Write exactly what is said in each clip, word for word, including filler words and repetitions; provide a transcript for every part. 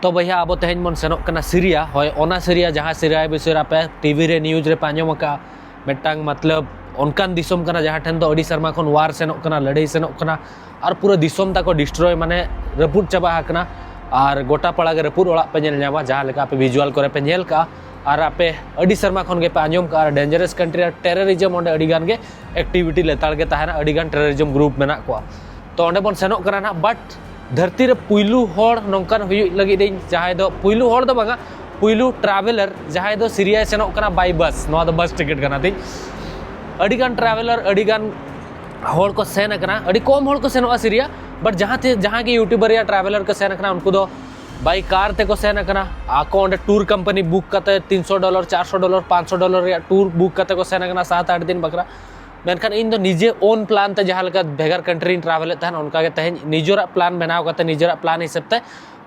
ᱛᱚ ᱵᱚᱭᱦᱟ, ᱟᱵᱚ ᱛᱮᱦᱮᱧ ᱵᱚᱱ ᱥᱮᱱᱚᱜ ᱠᱟᱱᱟ ᱥᱤᱨᱤᱭᱟ᱾ ᱦᱳᱭ, ᱚᱱᱟ ᱥᱤᱨᱤᱭᱟ ᱡᱟᱦᱟᱸ ᱥᱤᱨᱤᱭᱟ ᱵᱤᱥᱚᱭ ᱨᱮ ᱟᱯᱮ ᱴᱤᱵᱷᱤ ᱨᱮ, ᱱᱤᱭᱩᱡᱽ ᱨᱮ ᱯᱮ ᱟᱸᱡᱚᱢ ᱟᱠᱟᱫᱼᱟ, ᱢᱤᱫᱴᱟᱝ ᱢᱚᱛᱞᱚᱵ ᱚᱱᱠᱟᱱ ᱫᱤᱥᱚᱢ ᱠᱟᱱᱟ ᱡᱟᱦᱟᱸ ᱴᱷᱮᱱ ᱫᱚ ᱟᱹᱰᱤ ᱥᱮᱨᱢᱟ ᱠᱷᱚᱱ ᱣᱟᱨ ᱥᱮᱱᱚᱜ ᱠᱟᱱᱟ, ᱞᱟᱹᱲᱦᱟᱹᱭ ᱥᱮᱱᱚᱜ ᱠᱟᱱᱟ, ᱟᱨ ᱯᱩᱨᱟᱹ ᱫᱤᱥᱚᱢ ᱛᱟᱠᱚ ᱰᱤᱥᱴᱨᱚᱭ, ᱢᱟᱱᱮ ᱨᱟᱹᱯᱩᱫ ᱪᱟᱵᱟ ᱟᱠᱟᱱᱟ᱾ ᱟᱨ ᱜᱚᱴᱟ ᱯᱟᱲᱟ ᱜᱮ ᱨᱟᱹᱯᱩᱫ ᱚᱲᱟᱜ ᱯᱮ ᱧᱮᱞ ᱧᱟᱢᱟ, ᱡᱟᱦᱟᱸ ᱞᱮᱠᱟ ᱟᱯᱮ ᱵᱷᱤᱡᱩᱣᱟᱞ ᱠᱚᱨᱮ ᱯᱮ ᱧᱮᱞ ᱠᱟᱜᱼᱟ, ᱟᱨ ᱟᱯᱮ ᱟᱹᱰᱤ ᱥᱮᱨᱢᱟ ᱠᱷᱚᱱ ᱜᱮᱯᱮ ᱟᱸᱡᱚᱢ ᱠᱟᱜᱼᱟ, ᱟᱨ ᱰᱮᱧᱡᱟᱨᱟᱥ ᱠᱟᱱᱴᱨᱤ ᱟᱨ ᱴᱮᱨᱟᱨᱤᱡᱚᱢ ᱚᱸᱰᱮ ᱟᱹᱰᱤ ᱜᱟᱱ ᱜᱮ ᱮᱠᱴᱤᱵᱷᱤᱴᱤ ᱞᱮᱛᱟᱲ ᱜᱮ ᱛᱟᱦᱮᱱᱟ, ᱟᱹᱰᱤ ᱜᱟᱱ ᱴᱮᱨᱟᱨᱤᱡᱚᱢ ᱜᱨᱩᱯ ᱢᱮᱱᱟᱜ ᱠᱚᱣᱟ᱾ ᱛᱚ ᱚᱸᱰᱮ ᱵᱚᱱ ᱥᱮᱱᱚᱜ ᱠᱟᱱᱟ ᱱᱟᱦᱟᱜ, ᱵᱟᱴ ᱫᱷᱟᱹᱨᱛᱤ ᱨᱮ ᱯᱩᱭᱞᱩ ᱦᱚᱲ ᱱᱚᱝᱠᱟᱱ ᱦᱩᱭᱩᱜ ᱞᱟᱹᱜᱤᱫ ᱤᱧ, ᱡᱟᱦᱟᱸᱭ ᱫᱚ ᱯᱩᱭᱞᱩ ᱦᱚᱲ ᱫᱚ ᱵᱟᱝᱟ, ᱯᱩᱭᱞᱩ ᱴᱨᱟᱵᱷᱮᱞᱟᱨ ᱡᱟᱦᱟᱸᱭ ᱫᱚ ᱥᱤᱨᱤᱭᱟᱭ ᱥᱮᱱᱚᱜ ᱠᱟᱱᱟ ᱵᱟᱭ ᱵᱟᱥ᱾ ᱱᱚᱣᱟ ᱫᱚ ᱵᱟᱥ ᱴᱤᱠᱤᱴ ᱠᱟᱱᱟ ᱛᱤᱧ᱾ ᱟᱹᱰᱤ ᱜᱟᱱ ᱴᱨᱟᱵᱷᱮᱞᱟᱨ, ᱟᱹᱰᱤ ᱜᱟᱱ ᱦᱚᱲ ᱠᱚ ᱥᱮᱱ ᱟᱠᱟᱱᱟ, ᱟᱹᱰᱤ ᱠᱚᱢ ᱦᱚᱲ ᱠᱚ ᱥᱮᱱᱚᱜᱼᱟ ᱥᱤᱨᱤᱭᱟ, ᱵᱟᱴ ᱡᱟᱦᱟᱸ ᱛᱮ, ᱡᱟᱦᱟᱸ ᱜᱮ ᱭᱩᱴᱩᱵᱟᱨ ᱨᱮᱭᱟᱜ ᱴᱨᱟᱵᱷᱮᱞᱟᱨ ᱠᱚ ᱥᱮᱱ ᱟᱠᱟᱱᱟ, ᱩᱱᱠᱩ ᱫᱚ ᱵᱟᱭ ᱠᱟᱨ ᱛᱮᱠᱚ ᱥᱮᱱ ᱟᱠᱟᱱᱟ᱾ ᱟᱠᱚ ᱚᱸᱰᱮ ᱴᱩᱨ ᱠᱳᱢᱯᱟᱱᱤ ᱵᱩᱠ ᱠᱟᱛᱮ ᱛᱤᱱᱥᱚ ᱰᱚᱞᱟᱨ, ᱪᱟᱨᱥᱚ ᱰᱚᱞᱟᱨ, ᱯᱟᱸᱪᱥᱚ ᱰᱚᱞᱟᱨ ᱨᱮᱭᱟᱜ ᱴᱩᱨ ᱵᱩᱠ ᱠᱟᱛᱮ ᱠᱚ ᱥᱮᱱ ᱟᱠᱟᱱᱟ ᱥᱟᱛ ᱟᱴ ᱫᱤᱱ ᱵᱟᱠᱷᱨᱟ᱾ ᱢᱮᱱᱠᱷᱟᱱ ᱤᱧ ᱫᱚ ᱱᱤᱡᱮ ᱳᱱ ᱯᱞᱟᱱ ᱛᱮ ᱡᱟᱦᱟᱸ ᱞᱮᱠᱟ ᱵᱷᱮᱜᱟᱨ ᱠᱟᱱᱴᱨᱤᱧ ᱴᱨᱟᱵᱷᱮᱞᱮᱫ ᱛᱟᱦᱮᱱ, ᱚᱱᱠᱟ ᱜᱮ ᱛᱮᱦᱮᱧ ᱱᱤᱡᱮᱨᱟᱜ ᱯᱞᱟᱱ ᱵᱮᱱᱟᱣ ᱠᱟᱛᱮ, ᱱᱤᱡᱮᱨᱟᱜ ᱯᱞᱟᱱ ᱦᱤᱥᱟᱹᱵ ᱛᱮ,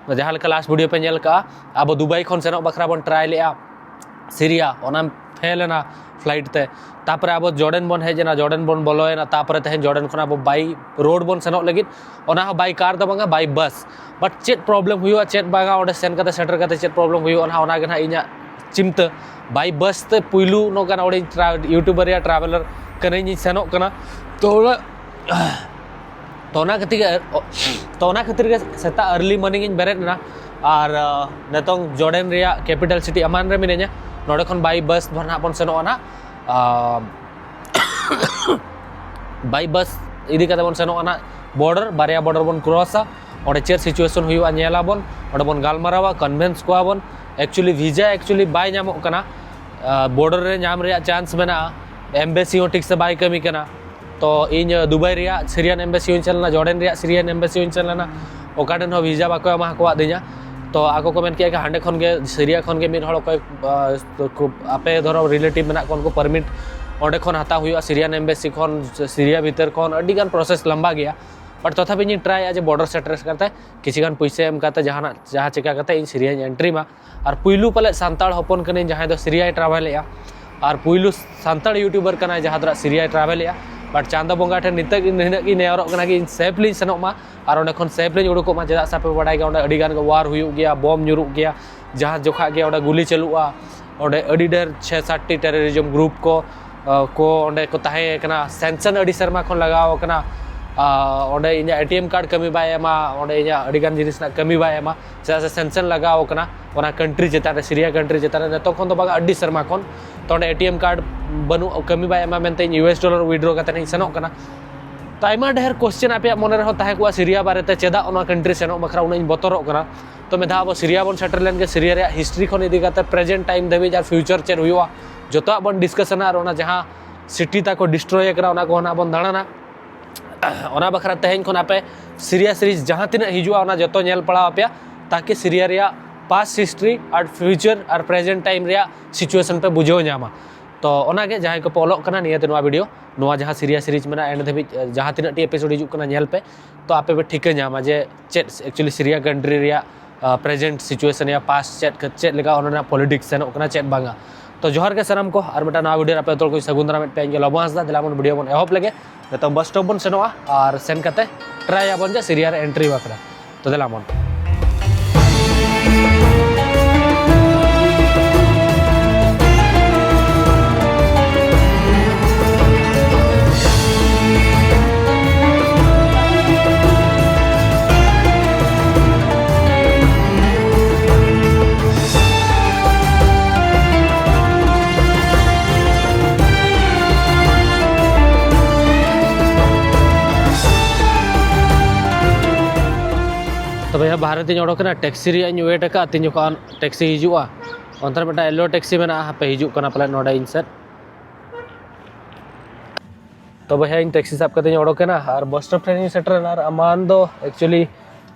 ᱡᱟᱦᱟᱸ ᱞᱮᱠᱟ ᱞᱟᱥᱴ ᱵᱷᱤᱰᱤᱭᱳ ᱯᱮ ᱧᱮᱞ ᱠᱟᱜᱼᱟ, ᱟᱵᱚ ᱫᱩᱵᱟᱭ ᱠᱷᱚᱱ ᱥᱮᱱᱚᱜ ᱵᱟᱠᱷᱨᱟ ᱵᱚᱱ ᱴᱨᱟᱭ ᱞᱮᱜᱼᱟ ᱥᱤᱨᱤᱭᱟ, ᱚᱱᱟ ᱯᱷᱮᱞ ᱮᱱᱟ ᱯᱷᱞᱟᱭᱤᱴ ᱛᱮ᱾ ᱛᱟᱯᱚᱨᱮ ᱟᱵᱚ ᱡᱚᱨᱰᱮᱱ ᱵᱚᱱ ᱦᱮᱡ ᱮᱱᱟ, ᱡᱚᱨᱰᱮᱱ ᱵᱚᱱ ᱵᱚᱞᱚᱭᱮᱱᱟ, ᱛᱟᱯᱚᱨᱮ ᱛᱮᱦᱮᱧ ᱡᱚᱨᱰᱮᱱ ᱠᱷᱚᱱ ᱟᱵᱚ ᱵᱟᱭ ᱨᱳᱰ ᱵᱚᱱ ᱥᱮᱱᱚᱜ ᱞᱟᱹᱜᱤᱫ, ᱚᱱᱟ ᱦᱚᱸ ᱵᱟᱭ ᱠᱟᱨ ᱫᱚ ᱵᱟᱝᱟ, ᱵᱟᱭ ᱵᱟᱥ᱾ ᱵᱟᱴ ᱪᱮᱫ ᱯᱨᱚᱵᱞᱮᱢ ᱦᱩᱭᱩᱜᱼᱟ, ᱪᱮᱫ ᱵᱟᱝᱟ, ᱚᱸᱰᱮ ᱥᱮᱱ ᱠᱟᱛᱮ, ᱥᱮᱴᱮᱨ ᱠᱟᱛᱮ ᱪᱮᱫ ᱯᱨᱚᱵᱞᱮᱢ ᱦᱩᱭᱩᱜᱼᱟ, ᱚᱱᱟ, ᱚᱱᱟ ᱜᱮ ᱱᱟᱦᱟᱜ ᱤᱧᱟᱹᱜ ᱪᱤᱱᱛᱟᱹ᱾ ᱵᱟᱭ ᱵᱟᱥ ᱛᱮ ᱯᱩᱭᱞᱩ ᱱᱚᱝᱠᱟᱱ ᱦᱚᱲᱤᱧ ᱴᱨᱟ-, ᱭᱩᱴᱩᱵᱟᱨ ᱨᱮᱭᱟᱜ ᱴᱨᱟᱵᱷᱮᱞᱟᱨ ᱠᱟᱹᱱᱟᱹᱧ, ᱤᱧ ᱥᱮᱱᱚᱜ ᱠᱟᱱᱟ᱾ ᱛᱚ ᱚᱱᱟ, ᱛᱚ ᱚᱱᱟ ᱠᱷᱟᱹᱛᱤᱨ ᱜᱮ, ᱛᱚ ᱚᱱᱟ ᱠᱷᱟᱹᱛᱤᱨ ᱜᱮ ᱥᱮᱛᱟᱜ ᱟᱨᱞᱤ ᱢᱚᱨᱱᱤᱝ ᱤᱧ ᱵᱮᱨᱮᱫ ᱮᱱᱟ᱾ ᱟᱨ, ᱟᱸ, ᱱᱤᱛᱚᱝ ᱡᱚᱨᱰᱮᱱ ᱨᱮᱭᱟᱜ ᱠᱮᱯᱤᱴᱟᱞ ᱥᱤᱴᱤ ᱟᱢᱟᱱ ᱨᱮ ᱢᱤᱱᱟᱹᱧᱟ᱾ ᱱᱚᱰᱮ ᱠᱷᱚᱱ ᱵᱟᱭ ᱵᱟᱥ ᱫᱚ ᱱᱟᱦᱟᱜ ᱵᱚᱱ ᱥᱮᱱᱚᱜᱼᱟ ᱱᱟᱦᱟᱜ᱾ ᱟᱸ, ᱵᱟᱭ ᱵᱟᱥ ᱤᱫᱤ ᱠᱟᱛᱮ ᱵᱚᱱ ᱥᱮᱱᱚᱜᱼᱟ ᱱᱟᱦᱟᱜ ᱵᱚᱨᱰᱟᱨ, ᱵᱟᱨᱭᱟ ᱵᱚᱨᱰᱟᱨ ᱵᱚᱱ ᱠᱨᱚᱥᱟ᱾ ᱚᱸᱰᱮ ᱪᱮᱫ ᱥᱤᱪᱩᱭᱮᱥᱚᱱ ᱦᱩᱭᱩᱜᱼᱟ ᱧᱮᱞᱟᱵᱚᱱ, ᱚᱸᱰᱮ ᱵᱚᱱ ᱜᱟᱞᱢᱟᱨᱟᱣᱟ, ᱠᱚᱱᱵᱷᱮᱱᱥ ᱠᱚᱣᱟ ᱵᱚᱱ᱾ ᱮᱠᱪᱩᱭᱮᱞᱤ ᱵᱷᱤᱡᱟ ᱮᱠᱪᱩᱭᱮᱞᱤ ᱵᱟᱭ ᱧᱟᱢᱚᱜ ᱠᱟᱱᱟ᱾ ᱟᱸ, ᱵᱚᱨᱰᱟᱨ ᱨᱮ ᱧᱟᱢ ᱨᱮᱭᱟᱜ ᱪᱟᱱᱥ ᱢᱮᱱᱟᱜᱼᱟ, ᱮᱢᱵᱮᱥᱤ ᱦᱚᱸ ᱴᱷᱤᱠ ᱥᱮ ᱵᱟᱭ ᱠᱟᱹᱢᱤ ᱠᱟᱱᱟ᱾ ᱛᱚ ᱤᱧ, ᱟᱸ, ᱫᱩᱵᱟᱭ ᱨᱮᱭᱟᱜ ᱥᱤᱨᱤᱭᱟᱱ ᱮᱢᱵᱮᱥᱤ ᱦᱚᱸᱧ ᱥᱮᱱ ᱞᱮᱱᱟ, ᱡᱚᱨᱰᱮᱱ ᱨᱮᱭᱟᱜ ᱥᱤᱨᱤᱭᱟᱱ ᱮᱢᱵᱮᱥᱤ ᱦᱚᱸᱧ ᱥᱮᱱ ᱞᱮᱱᱟ, ᱚᱠᱟ ᱴᱷᱮᱱ ᱦᱚᱸ ᱵᱷᱤᱡᱟ ᱵᱟᱠᱚ ᱮᱢᱟ ᱟᱠᱟᱫᱤᱧᱟ᱾ ᱛᱚ ᱟᱠᱚ ᱠᱚ ᱢᱮᱱ ᱠᱮᱜᱼᱟ ᱠᱤ ᱦᱟᱸᱰᱮ ᱠᱷᱚᱱ ᱜᱮ, ᱥᱤᱨᱤᱭᱟ ᱠᱷᱚᱱ ᱜᱮ ᱢᱤᱫ ᱦᱚᱲ ᱚᱠᱚᱭ, ᱟᱸ, ᱠᱷᱩᱵ ᱟᱯᱮ ᱫᱷᱚᱨᱚ ᱨᱤᱞᱮᱴᱤᱵᱷ ᱢᱮᱱᱟᱜ ᱠᱚᱣᱟ, ᱩᱱᱠᱩ ᱯᱟᱨᱢᱤᱴ ᱚᱸᱰᱮ ᱠᱷᱚᱱ ᱦᱟᱛᱟᱣ ᱦᱩᱭᱩᱜᱼᱟ, ᱥᱤᱨᱤᱭᱟᱱ ᱮᱢᱵᱮᱥᱤ ᱠᱷᱚᱱ, ᱥᱤᱨᱤᱭᱟ ᱵᱷᱤᱛᱟᱹᱨ ᱠᱷᱚᱱ᱾ ᱟᱹᱰᱤ ᱜᱟᱱ ᱯᱨᱚᱥᱮᱥ ᱞᱟᱢᱵᱟ ᱜᱮᱭᱟ, ᱵᱟᱴ ᱛᱚᱛᱷᱟᱯᱤ ᱤᱧᱤᱧ ᱴᱨᱟᱭᱟ ᱡᱮ ᱵᱚᱨᱰᱟᱨ ᱥᱮᱴᱮᱨ ᱠᱟᱛᱮ ᱠᱤᱪᱷᱤ ᱜᱟᱱ ᱯᱩᱭᱥᱟᱹ ᱮᱢ ᱠᱟᱛᱮ ᱡᱟᱦᱟᱱᱟᱜ, ᱡᱟᱦᱟᱸ ᱪᱤᱠᱟ ᱠᱟᱛᱮ ᱤᱧ ᱥᱤᱨᱤᱭᱟᱧ ᱮᱱᱴᱨᱤ ᱢᱟ᱾ ᱟᱨ ᱯᱩᱭᱞᱩ ᱯᱟᱞᱮᱫ ᱥᱟᱱᱛᱟᱲ ᱦᱚᱯᱚᱱ ᱠᱟᱹᱱᱟᱹᱧ ᱡᱟᱦᱟᱸᱭ ᱫᱚ ᱥᱤᱨᱤᱭᱟᱭ ᱴᱨᱟᱵᱷᱮᱞᱮᱜᱼᱟ, ᱟᱨ ᱯᱩᱭᱞᱩ ᱥᱟᱱᱛᱟᱲ ᱭᱩᱴᱩᱵᱟᱨ ᱠᱟᱱᱟᱭ ᱡᱟᱦᱟᱸ ᱫᱚ ᱥᱤᱨᱤᱭᱟᱭ ᱴᱨᱟᱵᱷᱮᱞᱮᱜᱼᱟ᱾ But ᱪᱟᱸᱫᱚ ᱵᱚᱸᱜᱟ ᱴᱷᱮᱱ ᱱᱤᱛᱚᱜ ᱱᱤᱱᱟᱹᱜ ᱜᱤᱧ ᱱᱮᱦᱚᱨᱚᱜ ᱠᱟᱱᱟ ᱠᱤ ᱤᱧ safe ᱞᱤᱧ ᱥᱮᱱᱚᱜ ᱢᱟ ᱟᱨ ᱚᱸᱰᱮ ᱠᱷᱚᱱ safe ᱞᱤᱧ ᱩᱰᱩᱠᱚᱜ ᱢᱟ᱾ ᱪᱮᱫᱟᱜ ᱥᱮ ᱟᱯᱮ ᱯᱮ ᱵᱟᱲᱟᱭ ᱜᱮᱭᱟ, ᱚᱸᱰᱮ ᱟᱹᱰᱤ ᱜᱟᱱ ᱜᱮ war ᱦᱩᱭᱩᱜ ᱜᱮᱭᱟ, ᱵᱚᱢ ᱧᱩᱨᱩᱜ ᱜᱮᱭᱟ, ᱡᱟᱦᱟᱸ ᱡᱚᱠᱷᱟ ᱜᱮ ᱚᱸᱰᱮ ᱜᱩᱞᱤ ᱪᱟᱹᱞᱩᱜᱼᱟ᱾ ᱚᱸᱰᱮ ᱟᱹᱰᱤ ᱰᱷᱮᱨ ᱪᱷᱮ ᱥᱟᱛᱴᱤ terrorism group ᱠᱚ ᱠᱚ ᱚᱸᱰᱮ ᱠᱚ ᱛᱟᱦᱮᱸ ᱠᱟᱱᱟ᱾ Sanction ᱟᱹᱰᱤ ᱥᱮᱨᱢᱟ ᱠᱷᱚᱱ ᱞᱟᱜᱟᱣ ᱟᱠᱟᱱᱟ᱾ ᱚᱸᱰᱮ ᱤᱧᱟᱹᱜ ATM card ᱠᱟᱹᱢᱤ ᱵᱟᱭ ᱮᱢᱟ, ᱚᱸᱰᱮ ᱤᱧᱟᱹᱜ ᱟᱹᱰᱤ ᱜᱟᱱ ᱡᱤᱱᱤᱥ ᱨᱮᱱᱟᱜ ᱠᱟᱹᱢᱤ ᱵᱟᱭ ᱮᱢᱟ᱾ ᱪᱮᱫᱟᱜ ᱥᱮ sanction ᱞᱟᱜᱟᱣ ᱠᱟᱱᱟ ᱚᱱᱟ country ᱪᱮᱛᱟᱱ ᱨᱮ, ᱥᱤᱨᱤᱭᱟ country ᱪᱮᱛᱟᱱ ᱨᱮ, ᱱᱤᱛᱚᱜ ᱠᱷᱚᱱ ᱫᱚ ᱵᱟᱝ, ᱟᱹᱰᱤ ᱥᱮᱨᱢᱟ ᱠᱷᱚᱱ᱾ ᱛᱚ ᱚᱸᱰᱮ ATM card ᱵᱟᱹᱱᱩᱜ, ᱠᱟᱹᱢᱤ ᱵᱟᱭ ᱮᱢᱟ ᱢᱮᱱᱛᱮ ᱤᱧ US dollar withdraw ᱠᱟᱛᱮ ᱤᱧ ᱥᱮᱱᱚᱜ ᱠᱟᱱᱟ᱾ ᱛᱚ ᱟᱭᱢᱟ ᱰᱷᱮᱨ question ᱟᱯᱮᱭᱟᱜ ᱢᱚᱱᱮ ᱨᱮᱦᱚᱸ ᱛᱟᱦᱮᱸ ᱠᱚᱜᱼᱟ ᱥᱤᱨᱤᱭᱟ ᱵᱟᱨᱮᱛᱮ, ᱪᱮᱫᱟᱜ ᱚᱱᱟ country ᱥᱮᱱᱚᱜ ᱵᱟᱠᱷᱨᱟ ᱩᱱᱟᱹᱜ ᱤᱧ ᱵᱚᱛᱚᱨᱚᱜ ᱠᱟᱱᱟ᱾ ᱛᱚ ᱢᱤᱫ ᱫᱷᱟᱣ ᱟᱵᱚ ᱥᱤᱨᱤᱭᱟ ᱵᱚᱱ ᱥᱮᱴᱮᱨ ᱞᱮᱱ ᱜᱮ, ᱥᱤᱨᱤᱭᱟ ᱨᱮᱭᱟᱜ history ᱠᱷᱚᱱ ᱤᱫᱤ ᱠᱟᱛᱮ present time ᱫᱷᱟᱹᱵᱤᱡ ᱟᱨ future ᱪᱮᱫ ᱦᱩᱭᱩᱜᱼᱟ, ᱡᱚᱛᱚᱣᱟᱜ ᱵᱚᱱ discussionᱟ ᱟᱨ ᱚᱱᱟ ᱡᱟᱦᱟᱸ city ᱛᱟᱠᱚ destroy ᱟᱠᱟᱱᱟ ᱚᱱᱟ ᱠᱚᱦᱚᱸ ᱱᱟᱜ ᱵᱚᱱ ᱫᱟᱬᱟᱱᱟ᱾ ᱚᱱᱟ ᱵᱟᱠᱷᱨᱟ ᱛᱮᱦᱮᱧ ᱠᱷᱚᱱ ᱟᱯᱮ ᱥᱤᱨᱤᱭᱟ series ᱡᱟᱦᱟᱸ ᱛᱤᱱᱟᱹᱜ ᱦᱤᱡᱩᱜᱼᱟ ᱚᱱᱟ ᱡᱚᱛᱚ ᱧᱮᱞ ᱯᱟᱲᱟᱣ ᱟᱯᱮᱭᱟ, ᱛᱟᱠᱤ ᱥᱤᱨᱤᱭᱟ ᱨᱮᱭᱟᱜ past history ᱟᱨ future ᱟᱨ present time ᱨᱮᱭᱟᱜ situation ᱯᱮ ᱵᱩᱡᱷᱟᱹᱣ ᱧᱟᱢᱟ᱾ ᱛᱚ ᱚᱱᱟᱜᱮ ᱡᱟᱦᱟᱸᱭ ᱠᱚᱯᱮ ᱚᱞᱚᱜ ᱠᱟᱱᱟ ᱱᱤᱭᱟᱹᱛᱮ ᱱᱚᱣᱟ video, ᱱᱚᱣᱟ ᱡᱟᱦᱟᱸ ᱥᱤᱨᱤᱭᱟ series ᱢᱮᱱᱟᱜᱼᱟ end ᱫᱷᱟᱹᱵᱤᱡ ᱡᱟᱦᱟᱸ ᱛᱤᱱᱟᱹᱜ ᱴᱤ episode ᱦᱤᱡᱩᱜ ᱠᱟᱱᱟ ᱧᱮᱞ ᱯᱮ, ᱛᱚ ᱟᱯᱮ ᱯᱮ ᱴᱷᱤᱠᱟᱹ ᱧᱟᱢᱟ ᱡᱮ ᱪᱮᱫ actually ᱥᱤᱨᱤᱭᱟ country ᱨᱮᱭᱟᱜ present situation ᱭᱟ, past ᱪᱮᱫ, ᱪᱮᱫ ᱞᱮᱠᱟ ᱚᱱᱟ ᱨᱮᱱᱟᱜ politics ᱥᱮᱱᱚᱜ ᱠᱟᱱᱟ ᱪᱮᱫ ᱵᱟᱝᱟ᱾ ᱛᱚ ᱡᱚᱦᱟᱨ ᱜᱮ ᱥᱟᱱᱟᱢ ᱠᱚ, ᱟᱨ ᱢᱤᱫᱴᱟᱝ ᱱᱟᱣᱟ video ᱨᱮ ᱟᱯᱮ ᱡᱚᱛᱚ ᱠᱚᱧ ᱥᱟᱹᱜᱩᱱ ᱫᱟᱨᱟᱢᱮᱫ ᱯᱮᱭᱟ᱾ ᱤᱧ ᱜᱮ ᱞᱚᱵᱚ ᱦᱟᱸᱥᱫᱟ᱾ ᱫᱮᱞᱟ ᱵᱚᱱ video ᱵᱚᱱ ᱮᱦᱚᱵ ᱞᱮᱜᱮ᱾ ᱱᱤᱛᱚᱜ bus stop ᱵᱚᱱ ᱥᱮᱱᱚᱜᱼᱟ ᱟᱨ ᱥᱮᱱ ᱠᱟᱛᱮ try ᱟᱵᱚᱱ ᱡᱮ ᱥᱤᱨᱤᱭᱟ ᱨᱮ entry ᱵᱟᱠᱷᱨᱟ᱾ ᱛᱚ ᱫᱮᱞᱟ ᱵᱚᱱ᱾ ᱛᱚ ᱵᱚᱭᱦᱟ, ᱵᱟᱦᱨᱮ ᱛᱤᱧ ᱚᱰᱚᱠ ᱮᱱᱟ, taxi ᱨᱮᱭᱟᱜ ᱤᱧ wait ᱟᱠᱟᱫᱼᱟ, ᱛᱤᱧ ᱡᱚᱠᱷᱚᱱ taxi ᱦᱤᱡᱩᱜᱼᱟ᱾ ᱚᱱᱛᱮ ᱨᱮ ᱢᱤᱫᱴᱟᱝ yellow taxi ᱢᱮᱱᱟᱜᱼᱟ, ᱦᱟᱯᱮ ᱦᱤᱡᱩᱜ ᱠᱟᱱᱟ ᱯᱟᱞᱮ ᱱᱚᱰᱮ ᱤᱧ ᱥᱮᱫ᱾ ᱛᱚ ᱵᱚᱭᱦᱟ, ᱤᱧ taxi ᱥᱟᱵ ᱠᱟᱛᱮᱧ ᱚᱰᱚᱠ ᱮᱱᱟ ᱟᱨ bus stop ᱴᱷᱮᱱ ᱤᱧ ᱥᱮᱴᱮᱨ ᱮᱱᱟ᱾ ᱟᱨ ᱟᱢᱟᱱ ᱫᱚ actually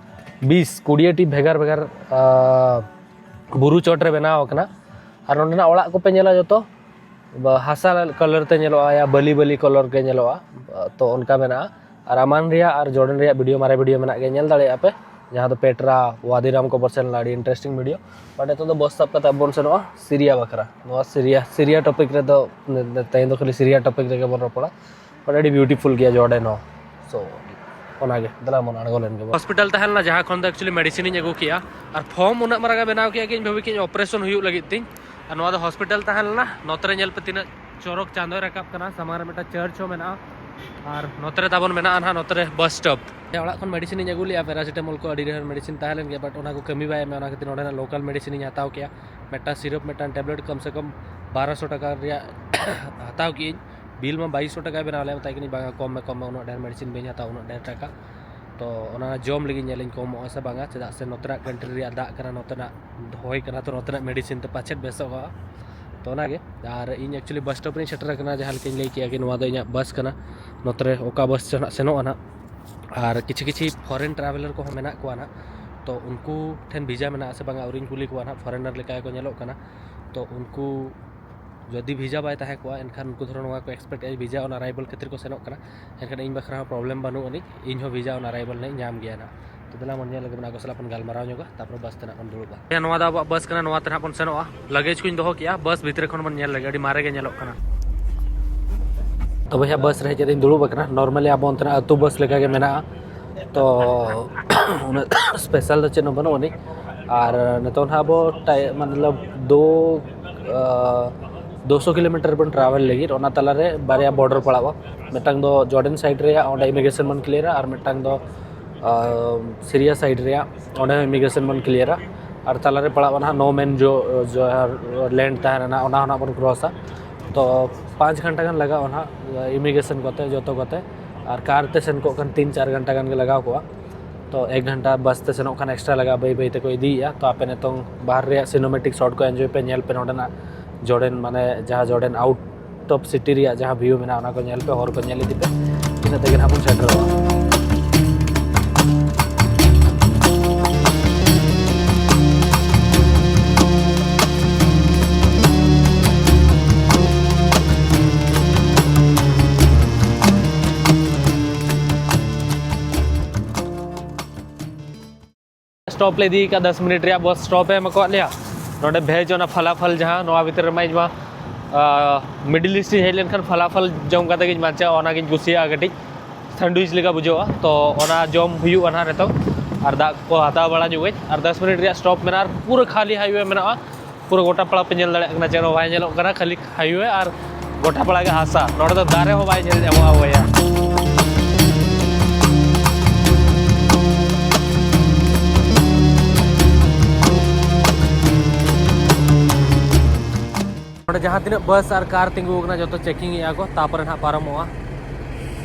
ᱵᱤᱥ ᱠᱩᱲᱤᱭᱟᱹ ᱴᱤ ᱵᱷᱮᱜᱟᱨ ᱵᱷᱮᱜᱟᱨ, ᱟᱸ, ᱵᱩᱨᱩ ᱪᱚᱴ ᱨᱮ ᱵᱮᱱᱟᱣ ᱟᱠᱟᱱᱟ᱾ ᱟᱨ ᱱᱚᱸᱰᱮᱱᱟᱜ ᱚᱲᱟᱜ ᱠᱚᱯᱮ ᱧᱮᱞᱟ ᱡᱚᱛᱚ ᱵᱟ-, ᱦᱟᱥᱟ colour ᱛᱮ ᱧᱮᱞᱚᱜᱼᱟ, ᱭᱟ ᱵᱟᱹᱞᱤ ᱵᱟᱹᱞᱤ colour ᱜᱮ ᱧᱮᱞᱚᱜᱼᱟ᱾ ᱛᱚ ᱚᱱᱠᱟ ᱢᱮᱱᱟᱜᱼᱟ᱾ ᱟᱨ ᱟᱢᱟᱱ ᱨᱮᱭᱟᱜ ᱟᱨ ᱡᱚᱨᱰᱮᱱ ᱨᱮᱭᱟᱜ video, ᱢᱟᱨᱮ video ᱢᱮᱱᱟᱜ ᱜᱮᱭᱟ, ᱧᱮᱞ ᱫᱟᱲᱮᱭᱟᱜᱼᱟ ᱯᱮ, ᱡᱟᱦᱟᱸ ᱫᱚ ᱯᱮᱴᱨᱟ ᱣᱟᱫᱤ ᱨᱟᱢ ᱠᱚ ᱵᱚ ᱥᱮᱱ ᱞᱮᱱᱟ, ᱟᱹᱰᱤ interesting video᱾ ᱵᱟᱴ ᱱᱤᱛᱚᱜ ᱫᱚ bus ᱥᱟᱵ ᱠᱟᱛᱮ ᱵᱚᱱ ᱥᱮᱱᱚᱜᱼᱟ ᱥᱤᱨᱤᱭᱟ ᱵᱟᱠᱷᱨᱟ᱾ ᱱᱚᱣᱟ ᱥᱤᱨᱤᱭᱟ, ᱥᱤᱨᱤᱭᱟ topic ᱨᱮᱫᱚ ᱛᱮᱦᱮᱧ ᱫᱚ ᱠᱷᱟᱹᱞᱤ ᱥᱤᱨᱤᱭᱟ topic ᱨᱮᱜᱮ ᱵᱚᱱ ᱨᱚᱯᱚᱲᱟ᱾ ᱟᱹᱰᱤ beautiful ᱜᱮᱭᱟ ᱡᱚᱨᱰᱮᱱ ᱦᱚᱸ᱾ So ᱚᱱᱟᱜᱮ, ᱫᱮᱞᱟ ᱵᱚᱱ ᱟᱬᱜᱚ ᱞᱮᱱ ᱜᱮ᱾ ᱦᱚᱥᱯᱤᱴᱟᱞ ᱛᱟᱦᱮᱸ ᱞᱮᱱᱟ, ᱡᱟᱦᱟᱸ ᱠᱷᱚᱱ ᱫᱚ actually medicine ᱤᱧ ᱟᱹᱜᱩ ᱠᱮᱜᱼᱟ᱾ ᱟᱨ form ᱩᱱᱟᱹᱜ ᱢᱟᱨᱟᱝ ᱮ ᱵᱮᱱᱟᱣ ᱠᱮᱜᱼᱟ ᱠᱤ ᱤᱧ ᱵᱷᱟᱵᱤ ᱠᱮᱜᱼᱟᱹᱧ operation ᱦᱩᱭᱩᱜ ᱞᱟᱹᱜᱤᱫ ᱛᱤᱧ᱾ ᱟᱨ ᱱᱚᱣᱟ ᱫᱚ ᱦᱚᱥᱯᱤᱴᱟᱞ ᱛᱟᱦᱮᱸ ᱞᱮᱱᱟ᱾ ᱱᱚᱛᱮ ᱨᱮ ᱧᱮᱞ ᱯᱮ ᱛᱤᱱᱟᱹᱜ ᱪᱚᱨᱚᱠ ᱪᱟᱸᱫᱚᱭ ᱨᱟᱠᱟᱵ ᱠᱟᱱᱟ᱾ ᱥᱟᱢᱟᱝ ᱨᱮ ᱢᱤᱫᱴᱟᱝ ᱪᱟᱨᱪ ᱦᱚᱸ ᱢᱮᱱᱟᱜᱼᱟ᱾ ᱟᱨ ᱱᱚᱛᱮ ᱨᱮ ᱛᱟᱵᱚᱱ ᱢᱮᱱᱟᱜᱼᱟ ᱱᱟᱦᱟᱜ ᱱᱚᱛᱮ ᱨᱮ ᱵᱟᱥ ᱥᱴᱚᱯ᱾ ᱚᱲᱟᱜ ᱠᱷᱚᱱ ᱢᱮᱰᱤᱥᱤᱱ ᱤᱧ ᱟᱹᱜᱩ ᱞᱮᱜᱼᱟ, ᱯᱮᱨᱟᱥᱤᱴᱟᱢᱚᱞ ᱠᱚ ᱟᱹᱰᱤ ᱰᱷᱮᱨ ᱢᱮᱰᱤᱥᱤᱱ ᱛᱟᱦᱮᱸ ᱞᱮᱱ ᱜᱮᱭᱟ, but ᱚᱱᱟ ᱠᱚ ᱠᱟᱹᱢᱤ ᱵᱟᱭ ᱮᱢᱟ᱾ ᱚᱱᱟ ᱠᱷᱟᱹᱛᱤᱨ ᱱᱚᱰᱮᱱᱟᱜ ᱞᱳᱠᱟᱞ ᱢᱮᱰᱤᱥᱤᱱ ᱤᱧ ᱦᱟᱛᱟᱣ ᱠᱮᱜᱼᱟ᱾ ᱢᱤᱫᱴᱟᱝ ᱥᱤᱨᱟᱯ, ᱢᱤᱫᱴᱟᱝ ᱴᱮᱵᱞᱮᱴ ᱠᱚᱢ ᱥᱮ ᱠᱚᱢ ᱵᱟᱨᱚᱥᱚ ᱴᱟᱠᱟ ᱨᱮᱭᱟᱜ ᱦᱟᱛᱟᱣ ᱠᱮᱜᱼᱟᱹᱧ᱾ ᱵᱤᱞ ᱢᱟ ᱵᱟᱭᱤᱥᱥᱚ ᱴᱟᱠᱟᱭ ᱵᱮᱱᱟᱣ ᱞᱮᱭᱟ, ᱢᱮᱛᱟᱭ ᱠᱟᱹᱱᱟᱹᱧ, "ᱵᱟᱝᱟ, ᱠᱚᱢ ᱢᱮ, ᱠᱚᱢ ᱢᱮ, ᱩᱱᱟᱹᱜ ᱰᱷᱮᱨ ᱢᱮᱰᱤᱥᱤᱱ ᱵᱟᱹᱧ ᱦᱟᱛᱟᱣᱟ, ᱩᱱᱟᱹᱜ ᱰᱷᱮᱨ ᱴᱟᱠᱟ᱾ ᱛᱚ ᱚᱱᱟ ᱡᱚᱢ ᱞᱟᱹᱜᱤᱫ ᱧᱮᱞᱤᱧ ᱠᱚᱢᱚᱜᱼᱟ ᱥᱮ ᱵᱟᱝᱟ, ᱪᱮᱫᱟᱜ ᱥᱮ ᱱᱚᱛᱮᱱᱟᱜ ᱠᱟᱱᱴᱨᱤ ᱨᱮᱭᱟᱜ ᱫᱟᱜ ᱠᱟᱱᱟ, ᱱᱚᱛᱮᱱᱟᱜ ᱦᱚᱭ ᱠᱟᱱᱟ, ᱛᱚ ᱱᱚᱛᱮᱱᱟᱜ ᱢᱮᱰᱤᱥᱤᱱ ᱛᱮ ᱯᱟᱪᱮᱫ ᱵᱮᱥᱚᱜᱼᱟ᱾" ᱛᱚ ᱚᱱᱟᱜᱮ᱾ ᱟᱨ ᱤᱧ actually ᱵᱟᱥ ᱥᱴᱚᱯ ᱨᱤᱧ ᱥᱮᱴᱮᱨ ᱟᱠᱟᱱᱟ, ᱡᱟᱦᱟᱸ ᱞᱮᱠᱟᱧ ᱞᱟᱹᱭ ᱠᱮᱜᱼᱟ ᱠᱤ ᱱᱚᱣᱟ ᱫᱚ ᱤᱧᱟᱹᱜ ᱵᱟᱥ ᱠᱟᱱᱟ, ᱱᱚᱛᱮ ᱨᱮ ᱚᱠᱟ ᱵᱟᱥ ᱪᱚ ᱱᱟᱜ ᱥᱮᱱᱚᱜᱼᱟ ᱱᱟᱜ᱾ ᱟᱨ ᱠᱤᱪᱷᱩ ᱠᱤᱪᱷᱩ ᱯᱷᱚᱨᱮᱱ ᱴᱨᱟᱵᱷᱮᱞᱟᱨ ᱠᱚᱦᱚᱸ ᱢᱮᱱᱟᱜ ᱠᱚᱣᱟ ᱱᱟᱜ, ᱛᱚ ᱩᱱᱠᱩ ᱴᱷᱮᱱ ᱵᱷᱤᱡᱟ ᱢᱮᱱᱟᱜᱼᱟ ᱥᱮ ᱵᱟᱝᱟ ᱟᱹᱣᱨᱤᱧ ᱠᱩᱞᱤ ᱠᱚᱣᱟ ᱱᱟᱜ, ᱯᱷᱚᱨᱮᱱᱟᱨ ᱞᱮᱠᱟ ᱜᱮᱠᱚ ᱧᱮᱞᱚᱜ ᱠᱟᱱᱟ᱾ ᱛᱚ ᱩᱱᱠᱩ ᱡᱩᱫᱤ ᱵᱷᱤᱡᱟ ᱵᱟᱭ ᱛᱟᱦᱮᱸ ᱠᱚᱜᱼᱟ, ᱮᱱᱠᱷᱟᱱ ᱩᱱᱠᱩ ᱫᱷᱚᱨᱚᱱ ᱱᱚᱣᱟ ᱠᱚ expect ᱮᱫᱼᱟ, visa on arrival ᱠᱷᱟᱹᱛᱤᱨ ᱠᱚ ᱥᱮᱱᱚᱜ ᱠᱟᱱᱟ, ᱮᱱᱠᱷᱟᱱ ᱤᱧ ᱵᱟᱠᱷᱨᱟ ᱦᱚᱸ ᱯᱨᱚᱵᱞᱮᱢ ᱵᱟᱹᱱᱩᱜ ᱟᱹᱱᱤᱡ, ᱤᱧ ᱦᱚᱸ visa on arrival ᱱᱟᱜ ᱤᱧ ᱧᱟᱢ ᱜᱮᱭᱟ ᱱᱟᱜ᱾ ᱛᱚ ᱫᱮᱞᱟ ᱵᱚᱱ ᱧᱮᱞ ᱞᱮᱜᱮ ᱵᱚᱱ ᱟᱠᱚ ᱥᱟᱞᱟᱜ ᱵᱚᱱ ᱜᱟᱞᱢᱟᱨᱟᱣ ᱧᱚᱜᱟ, ᱛᱟᱨᱯᱚᱨᱮ ᱵᱟᱥ ᱛᱮ ᱱᱟᱜ ᱵᱚᱱ ᱫᱩᱲᱩᱵᱼᱟ᱾ ᱦᱮᱸ, ᱱᱚᱣᱟ ᱫᱚ ᱟᱵᱚᱣᱟᱜ ᱵᱟᱥ ᱠᱟᱱᱟ, ᱱᱚᱣᱟ ᱛᱮ ᱱᱟᱜ ᱵᱚᱱ ᱥᱮᱱᱚᱜᱼᱟ᱾ ᱞᱟᱜᱮᱡᱽ ᱠᱚᱧ ᱫᱚᱦᱚ ᱠᱮᱜᱼᱟ, ᱵᱟᱥ ᱵᱷᱤᱛᱨᱤ ᱠᱷᱚᱱ ᱵᱚᱱ ᱧᱮᱞ ᱞᱮᱜᱮ, ᱟᱹᱰᱤ ᱢᱟᱨᱮ ᱜᱮ ᱧᱮᱞᱚᱜ ᱠᱟᱱᱟ᱾ ᱛᱚ ᱵᱚᱭᱦᱟ, ᱵᱟᱥ ᱨᱮ ᱦᱮᱡ ᱠᱟᱛᱮᱧ ᱫᱩᱲᱩᱵ ᱟᱠᱟᱱᱟ᱾ normally ᱟᱵᱚ ᱚᱱᱛᱮᱱᱟᱜ ᱟᱹᱛᱩ ᱵᱟᱥ ᱞᱮᱠᱟ ᱜᱮ ᱢᱮᱱᱟᱜᱼᱟ, ᱛᱚ ᱩᱱᱟᱹᱜ special ᱫᱚ ᱪᱮᱫ ᱦᱚᱸ ᱵᱟᱹᱱᱩᱜ ᱟᱹᱱᱤᱡ᱾ ᱟᱨ ᱱᱤᱛᱚᱜ ᱱᱟᱦᱟᱜ ᱟᱵᱚ ᱴᱟᱭ-, ᱢᱚᱛᱞᱚᱵ ᱫᱩ, ᱟᱸ, ᱫᱩᱥᱚ ᱠᱤᱞᱳᱢᱤᱴᱟᱨ ᱵᱚᱱ travel ᱞᱟᱹᱜᱤᱫ, ᱚᱱᱟ ᱛᱟᱞᱟᱨᱮ ᱵᱟᱨᱭᱟ border ᱯᱟᱲᱟᱜᱼᱟ᱾ ᱢᱤᱫᱴᱟᱝ ᱫᱚ ᱡᱚᱨᱰᱮᱱ side ᱨᱮᱭᱟᱜ, ᱚᱸᱰᱮ immigration ᱵᱚᱱ clearᱟ, ᱟᱨ ᱢᱤᱫᱴᱟᱝ ᱫᱚ, ᱟᱸ, ᱥᱤᱨᱤᱭᱟ side ᱨᱮᱭᱟᱜ, ᱚᱸᱰᱮ ᱦᱚᱸ immigration ᱵᱚᱱ clearᱟ᱾ ᱟᱨ ᱛᱟᱞᱟᱨᱮ ᱯᱟᱲᱟᱜᱼᱟ ᱱᱟᱦᱟᱜ no man ᱡᱚ-, ᱡᱚ-, land ᱛᱟᱦᱮᱱᱟ ᱱᱟᱦᱟᱜ, ᱚᱱᱟ ᱦᱚᱸ ᱱᱟᱦᱟᱜ ᱵᱚᱱ crossᱟ᱾ ᱛᱚ ᱯᱟᱸᱪ ᱜᱷᱚᱱᱴᱟ ᱜᱟᱱ ᱞᱟᱜᱟᱜᱼᱟ ᱱᱟᱦᱟᱜ immigration ᱠᱚᱛᱮ, ᱡᱚᱛᱚ ᱠᱚᱛᱮ᱾ ᱟᱨ car ᱛᱮ ᱥᱮᱱ ᱠᱚᱜ ᱠᱷᱟᱱ ᱛᱤᱱ ᱪᱟᱨ ᱜᱷᱚᱱᱴᱟ ᱜᱟᱱ ᱜᱮ ᱞᱟᱜᱟᱣ ᱠᱚᱜᱼᱟ᱾ ᱛᱚ ᱮᱠ ᱜᱷᱚᱱᱴᱟ ᱵᱟᱥ ᱛᱮ ᱥᱮᱱᱚᱜ ᱠᱷᱟᱱ extra ᱞᱟᱜᱟᱜᱼᱟ, ᱵᱟᱹᱭ ᱵᱟᱹᱭ ᱛᱮᱠᱚ ᱤᱫᱤᱭᱮᱫᱼᱟ᱾ ᱛᱚ ᱟᱯᱮ ᱱᱤᱛᱚᱝ ᱵᱟᱦᱨᱮ ᱨᱮᱭᱟᱜ cinematic shot ᱠᱚ enjoy ᱯᱮ, ᱧᱮᱞ ᱯᱮ ᱱᱚᱸᱰᱮᱱᱟᱜ ᱡᱚᱨᱰᱮᱱ, ᱢᱟᱱᱮ ᱡᱟᱦᱟᱸ ᱡᱚᱨᱰᱮᱱ out of city ᱨᱮᱭᱟᱜ ᱡᱟᱦᱟᱸ view ᱢᱮᱱᱟᱜᱼᱟ, ᱚᱱᱟ ᱠᱚ ᱧᱮᱞ ᱯᱮ, ᱦᱚᱨ ᱠᱚ ᱧᱮᱞ ᱤᱫᱤ ᱯᱮ, ᱤᱱᱟᱹ ᱛᱮᱜᱮ ᱱᱟᱦᱟᱜ ᱵᱚᱱ ᱥᱮᱴᱮᱨᱚᱜᱼᱟ᱾ stop ᱞᱮ ᱤᱫᱤ ᱠᱟᱜ, ᱫᱚᱥ ᱢᱤᱱᱤᱴ ᱨᱮᱭᱟᱜ ᱵᱟᱥ stop ᱮ ᱮᱢ ᱟᱠᱟᱫ ᱞᱮᱭᱟ᱾ ᱱᱚᱰᱮ veg ᱚᱱᱟ ᱯᱷᱟᱞᱟᱯᱷᱟᱞ ᱡᱟᱦᱟᱸ ᱱᱚᱣᱟ ᱵᱷᱤᱛᱨᱤ ᱨᱮᱢᱟ ᱤᱧ ᱢᱟ ᱢᱤᱰᱤᱞ ᱤᱥᱴ ᱤᱧ ᱦᱮᱡ ᱞᱮᱱᱠᱷᱟᱱ ᱯᱷᱟᱞᱟᱯᱷᱟᱞ ᱡᱚᱢ ᱠᱟᱛᱮ ᱜᱤᱧ ᱵᱟᱧᱪᱟᱜᱼᱟ, ᱚᱱᱟᱜᱤᱧ ᱠᱩᱥᱤᱭᱟᱜᱼᱟ ᱠᱟᱹᱴᱤᱡ᱾ ᱥᱮᱱᱰᱣᱤᱪ ᱞᱮᱠᱟ ᱵᱩᱡᱷᱟᱹᱜᱼᱟ, ᱛᱚ ᱚᱱᱟ ᱡᱚᱢ ᱦᱩᱭᱩᱜᱼᱟ ᱱᱟᱦᱟᱜ ᱱᱤᱛᱚᱜ᱾ ᱟᱨ ᱫᱟᱜ ᱠᱚ ᱦᱟᱛᱟᱣ ᱵᱟᱲᱟ ᱧᱚᱜᱟᱹᱧ, ᱟᱨ ᱫᱚᱥ ᱢᱤᱱᱤᱴ ᱨᱮᱭᱟᱜ ᱥᱴᱚᱯ ᱢᱮᱱᱟᱜᱼᱟ, ᱟᱨ ᱯᱩᱨᱟᱹ ᱠᱷᱟᱹᱞᱤ ᱦᱟᱭᱣᱮ ᱢᱮᱱᱟᱜᱼᱟ᱾ ᱯᱩᱨᱟᱹ ᱜᱚᱴᱟ ᱯᱟᱲᱟ ᱯᱮ ᱧᱮᱞ ᱫᱟᱲᱮᱭᱟᱜ ᱠᱟᱱᱟ, ᱪᱮᱫ ᱦᱚᱸ ᱵᱟᱭ ᱧᱮᱞᱚᱜ ᱠᱟᱱᱟ, ᱠᱷᱟᱹᱞᱤ ᱦᱟᱭᱣᱮ ᱟᱨ ᱜᱚᱴᱟ ᱯᱟᱲᱟ ᱜᱮ ᱦᱟᱥᱟ᱾ ᱱᱚᱰᱮ ᱫᱚ ᱫᱟᱨᱮ ᱦᱚᱸ ᱵᱟᱭ ᱧᱮᱞ ᱧᱟᱢᱚᱜᱼᱟ ᱵᱚᱭᱦᱟ᱾ ᱱᱚᱰᱮ ᱡᱟᱦᱟᱸ ᱛᱤᱱᱟᱹᱜ ᱵᱟᱥ ᱟᱨ ᱠᱟᱨ ᱛᱤᱸᱜᱩ ᱟᱠᱟᱱᱟ, ᱡᱚᱛᱚ ᱪᱮᱠᱤᱝ ᱮᱫᱼᱟ ᱠᱚ, ᱛᱟᱨᱯᱚᱨᱮ ᱱᱟᱦᱟᱜ ᱯᱟᱨᱚᱢᱚᱜᱼᱟ᱾